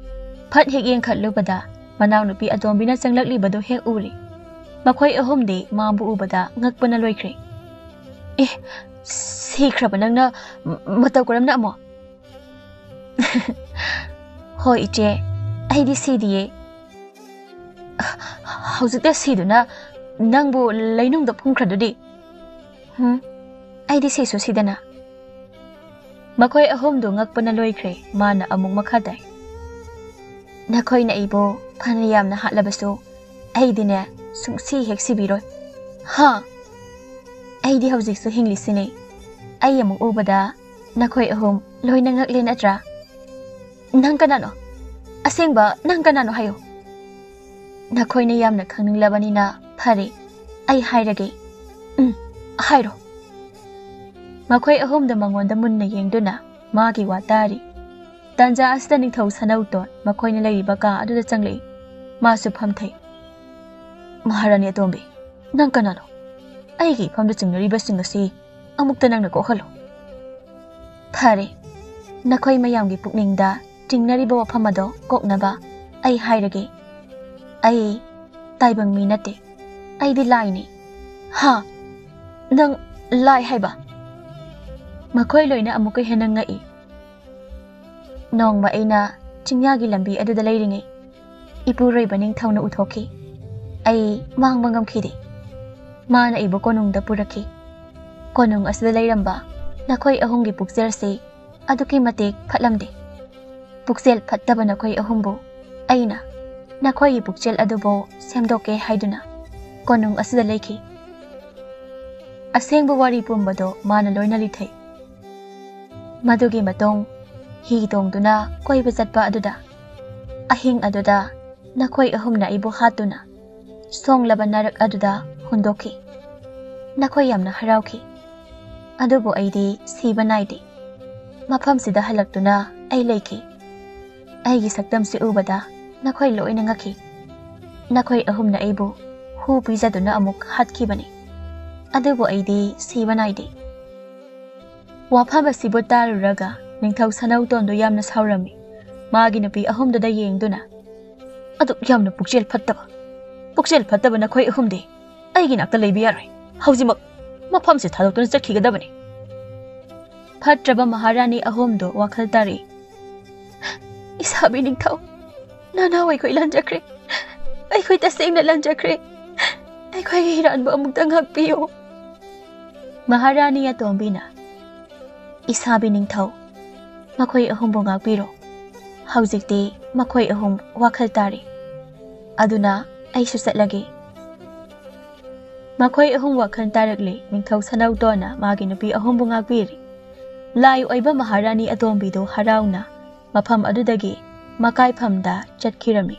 ꯐꯠ ꯍꯦꯛ ꯌꯦꯡꯈꯠꯂꯨꯕꯗ ꯃꯅꯥꯎꯅꯨꯄꯤ ꯑꯇꯣꯝꯕꯤꯅ ꯆꯪꯂꯛꯂꯤꯕꯗꯨ ꯍꯦꯛ ꯎꯔꯦ꯫ ꯃꯈꯣꯏ ꯑꯍꯨꯝꯗꯤ ꯃꯥꯕꯨ ꯎꯕꯗ ꯉꯛꯄꯅ ꯂꯣꯏꯈ꯭ꯔꯦ꯫ "ꯑꯦ, ꯁꯤꯈ꯭ꯔꯕ ꯅꯪꯅ ꯃ-, ꯃꯇꯧ ꯀꯔꯝꯅ ꯑꯃꯨꯛ?" "ꯍꯣꯏ ꯏꯆꯦ, ꯑꯩꯗꯤ ꯁꯤꯗꯤꯌꯦ꯫" "ꯍꯧꯖꯤꯛꯇ ꯁꯤꯗꯨꯅ ꯅꯪꯕꯨ ꯂꯩꯅꯨꯡꯗ ꯐꯨꯝꯈ꯭ꯔꯗꯨꯗꯤ?" "ꯍꯨꯝ, ꯑꯩꯗꯤ ꯁꯤꯁꯨ ꯁꯤꯗꯅ꯫" ꯃꯈꯣꯏ ꯑꯍꯨꯝꯗꯨ ꯉꯛꯄꯅ ꯂꯣꯏꯈ꯭ꯔꯦ꯫ ꯃꯥꯅ ꯑꯃꯨꯛ ꯃꯈꯥ ꯇꯥꯏ, "ꯅꯈꯣꯏꯅ ꯑꯩꯕꯨ ꯐꯅ ꯌꯥꯝꯅ ꯍꯥꯠꯂꯕꯁꯨ ꯑꯩꯗꯤꯅꯦ ꯁꯨꯡꯁꯤ ꯍꯦꯛ ꯁꯤꯕꯤꯔꯣꯏ꯫" "ꯍꯥ? ꯑꯩꯗꯤ ꯍꯧꯖꯤꯛꯁꯨ ꯍꯤꯡꯂꯤꯁꯤꯅꯦ꯫ ꯑꯩ ꯑꯃꯨꯛ ꯎꯕꯗ ꯅꯈꯣꯏ ꯑꯍꯨꯝ ꯂꯣꯏꯅ ꯉꯛꯂꯦ ꯅꯠꯇ꯭ꯔꯥ?" "ꯅꯪ ꯀꯅꯥꯅꯣ? ꯑꯁꯦꯡꯕ ꯅꯪ ꯀꯅꯥꯅꯣ ꯍꯥꯏꯌꯨ꯫" "ꯅꯈꯣꯏꯅ ꯌꯥꯝꯅ ꯈꯪꯅꯤꯡꯂꯕꯅꯤꯅ ꯐꯔꯦ, ꯑꯩ ꯍꯥꯏꯔꯒꯦ꯫" "ꯎꯝ, ꯍꯥꯏꯔꯣ꯫" ꯃꯈꯣꯏ ꯑꯍꯨꯝꯗ ꯃꯉꯣꯟꯗ ꯃꯨꯟꯅ ꯌꯦꯡꯗꯨꯅ ꯃꯥꯒꯤ ꯋꯥ ꯇꯥꯔꯤ꯫ ꯇꯥꯟꯖꯥ ꯑꯁꯤꯗ ꯅꯤꯡꯊꯧ ꯁꯅꯧꯇꯣꯟ ꯃꯈꯣꯏꯅ ꯂꯩꯔꯤꯕ ꯀꯥ ꯑꯗꯨꯗ ꯆꯪꯂꯛꯏ꯫ ꯃꯥꯁꯨ ꯐꯝꯊꯩ꯫ "ꯃꯍꯥꯔꯥꯅꯤ ꯑꯇꯣꯝꯕꯤ, ꯅꯪ ꯀꯅꯥꯅꯣ? ꯑꯩꯒꯤ ꯏꯐꯝꯗ ꯆꯤꯡꯅꯔꯤꯕꯁꯤꯡ ꯑꯁꯤ ꯑꯃꯨꯛꯇ ꯅꯪꯅ ꯀꯣꯛꯍꯜꯂꯨ꯫" "ꯐꯔꯦ, ꯅꯈꯣꯏ ꯃꯌꯥꯝꯒꯤ ꯄꯨꯛꯅꯤꯡꯗ ꯆꯤꯡꯅꯔꯤꯕ ꯋꯥꯐꯝ ꯑꯗꯣ ꯀꯣꯛꯅꯕ ꯑꯩ ꯍꯥꯏꯔꯒꯦ꯫ ꯑꯩ ꯇꯥꯏꯕꯪ ꯃꯤ ꯅꯠꯇꯦ, ꯑꯩꯗꯤ ꯂꯥꯏꯅꯤ꯫" "ꯍꯥ? ꯅꯪ ꯂꯥꯏ ꯍꯥꯏꯕ?" ꯃꯈꯣꯏ ꯂꯣꯏꯅ ꯑꯃꯨꯛꯀ ꯍꯦꯟꯅ ꯉꯛꯏ꯫ ꯅꯣꯡꯃ ꯑꯩꯅ ꯆꯤꯡꯌꯥꯒꯤ ꯂꯝꯕꯤ ꯑꯗꯨꯗ ꯂꯩꯔꯤꯉꯩ, ꯏꯄꯨꯔꯣꯏꯕ ꯅꯤꯡꯊꯧꯅ ꯎꯊꯣꯛꯈꯤ꯫ ꯑꯩ ꯃꯥꯡꯕ ꯉꯝꯈꯤꯗꯦ꯫ ꯃꯥꯅ ꯑꯩꯕꯨ ꯀꯣꯅꯨꯡꯗ ꯄꯨꯔꯛꯈꯤ꯫ ꯀꯣꯅꯨꯡ ꯑꯁꯤꯗ ꯂꯩꯔꯝꯕ ꯅꯈꯣꯏ ꯑꯍꯨꯝꯒꯤ ꯄꯨꯛꯆꯦꯜꯁꯤ ꯑꯗꯨꯛꯀꯤ ꯃꯇꯤꯛ ꯐꯠꯂꯝꯗꯦ꯫ ꯄꯨꯛꯆꯦꯜ ꯐꯠꯇꯕ ꯅꯈꯣꯏ ꯑꯍꯨꯝꯕꯨ ꯑꯩꯅ ꯅꯈꯣꯏꯒꯤ ꯄꯨꯛꯆꯦꯜ ꯑꯗꯨꯕꯨ ꯁꯦꯝꯗꯣꯛꯀꯦ ꯍꯥꯏꯗꯨꯅ ꯀꯣꯅꯨꯡ ꯑꯁꯤꯗ ꯂꯩꯈꯤ꯫ ꯑꯁꯦꯡꯕ ꯋꯥꯔꯤ ꯄꯨꯝꯕꯗꯣ ꯃꯥꯅ ꯂꯣꯏꯅ ꯂꯤꯊꯩ꯫ ꯃꯗꯨꯒꯤ ꯃꯇꯨꯡ ꯍꯤ ꯇꯣꯡꯗꯨꯅ ꯀꯣꯏꯕ ꯆꯠꯄ ꯑꯗꯨꯗ, ꯑꯍꯤꯡ ꯑꯗꯨꯗ ꯅꯈꯣꯏ ꯑꯍꯨꯝꯅ ꯑꯩꯕꯨ ꯍꯥꯠꯇꯨꯅ ꯁꯣꯡꯂꯕ ꯅꯔꯛ ꯑꯗꯨꯗ ꯍꯨꯟꯗꯣꯛꯈꯤ꯫ ꯅꯈꯣꯏ ꯌꯥꯝꯅ ꯍꯔꯥꯎꯈꯤ꯫ ꯑꯗꯨꯕꯨ ꯑꯩꯗꯤ ꯁꯤꯕ ꯅꯥꯏꯗꯦ꯫ ꯃꯐꯝꯁꯤꯗ ꯍꯜꯂꯛꯇꯨꯅ ꯑꯩ ꯂꯩꯈꯤ꯫ ꯑꯩꯒꯤ ꯁꯛꯇꯝꯁꯤ ꯎꯕꯗ ꯅꯈꯣꯏ ꯂꯣꯏꯅ ꯉꯛꯈꯤ꯫ ꯅꯈꯣꯏ ꯑꯍꯨꯝꯅ ꯑꯩꯕꯨ ꯍꯨ ꯄꯤꯖꯗꯨꯅ ꯑꯃꯨꯛ ꯍꯥꯠꯈꯤꯕꯅꯤ꯫ ꯑꯗꯨꯕꯨ ꯑꯩꯗꯤ ꯁꯤꯕ ꯅꯥꯏꯗꯦ꯫ ꯋꯥꯐꯝ ꯑꯁꯤꯕꯨ ꯇꯥꯔꯨꯔꯒ ꯅꯤꯡꯊꯧ ꯁꯅꯧꯇꯣꯟꯗꯨ ꯌꯥꯝꯅ ꯁꯥꯎꯔꯝꯃꯤ꯫ ꯃꯥꯒꯤ ꯅꯨꯄꯤ ꯑꯍꯨꯝꯗꯨꯗ ꯌꯦꯡꯗꯨꯅ, "ꯑꯗꯨꯛ ꯌꯥꯝꯅ ꯄꯨꯛꯆꯦꯜ ꯐꯠꯇꯕ, ꯄꯨꯛꯆꯦꯜ ꯐꯠꯇꯕ ꯅꯈꯣꯏ ꯑꯍꯨꯝꯗꯤ ꯑꯩꯒꯤ ꯅꯥꯛꯇ ꯂꯩꯕ ꯌꯥꯔꯣꯏ꯫ ꯍꯧꯖꯤꯛꯃꯛ ꯃꯐꯝꯁꯤ ꯊꯥꯗꯣꯛꯇꯨꯅ ꯆꯠꯈꯤꯒꯗꯕꯅꯤ꯫" ꯐꯠꯇ꯭ꯔꯕ ꯃꯍꯥꯔꯥꯅꯤ ꯑꯍꯨꯝꯗꯨ ꯋꯥꯈꯜ ꯇꯥꯔꯤ꯫ "ꯏꯁꯥꯕꯤ ꯅꯤꯡꯊꯧ, ꯅꯅꯥꯎ ꯑꯩꯈꯣꯏ ꯂꯥꯟꯖꯈ꯭ꯔꯦ꯫ ꯑꯩꯈꯣꯏ ꯇꯁꯦꯡꯅ ꯂꯥꯟꯖꯈ꯭ꯔꯦ꯫ ꯑꯩꯈꯣꯏꯒꯤ ꯏꯔꯥꯟꯕꯨ ꯑꯃꯨꯛꯇ ꯉꯥꯛꯄꯤꯌꯨ꯫" ꯃꯍꯥꯔꯥꯅꯤ ꯑꯇꯣꯝꯕꯤꯅ, "ꯏꯁꯥꯕꯤ ꯅꯤꯡꯊꯧ, ꯃꯈꯣꯏ ꯑꯍꯨꯝꯕꯨ ꯉꯥꯛꯄꯤꯔꯣ꯫ ꯍꯧꯖꯤꯛꯇꯤ ꯃꯈꯣꯏ ꯑꯍꯨꯝ ꯋꯥꯈꯜ ꯇꯥꯔꯦ꯫ ꯑꯗꯨꯅ ꯑꯩꯁꯨ ꯆꯠꯂꯒꯦ꯫" ꯃꯈꯣꯏ ꯑꯍꯨꯝ ꯋꯥꯈꯜ ꯇꯥꯔꯛꯂꯦ꯫ ꯅꯤꯡꯊꯧ ꯁꯅꯧꯇꯣꯟꯅ ꯃꯥꯒꯤ ꯅꯨꯄꯤ ꯑꯍꯨꯝꯕꯨ ꯉꯥꯛꯄꯤꯔꯦ꯫ ꯂꯥꯏ ꯑꯣꯏꯕ ꯃꯍꯥꯔꯥꯅꯤ ꯑꯇꯣꯝꯕꯤꯗꯨ ꯍꯔꯥꯎꯅ ꯃꯐꯝ ꯑꯗꯨꯗꯒꯤ ꯃꯀꯥꯏꯐꯝꯗ ꯆꯠꯈꯤꯔꯝꯃꯤ꯫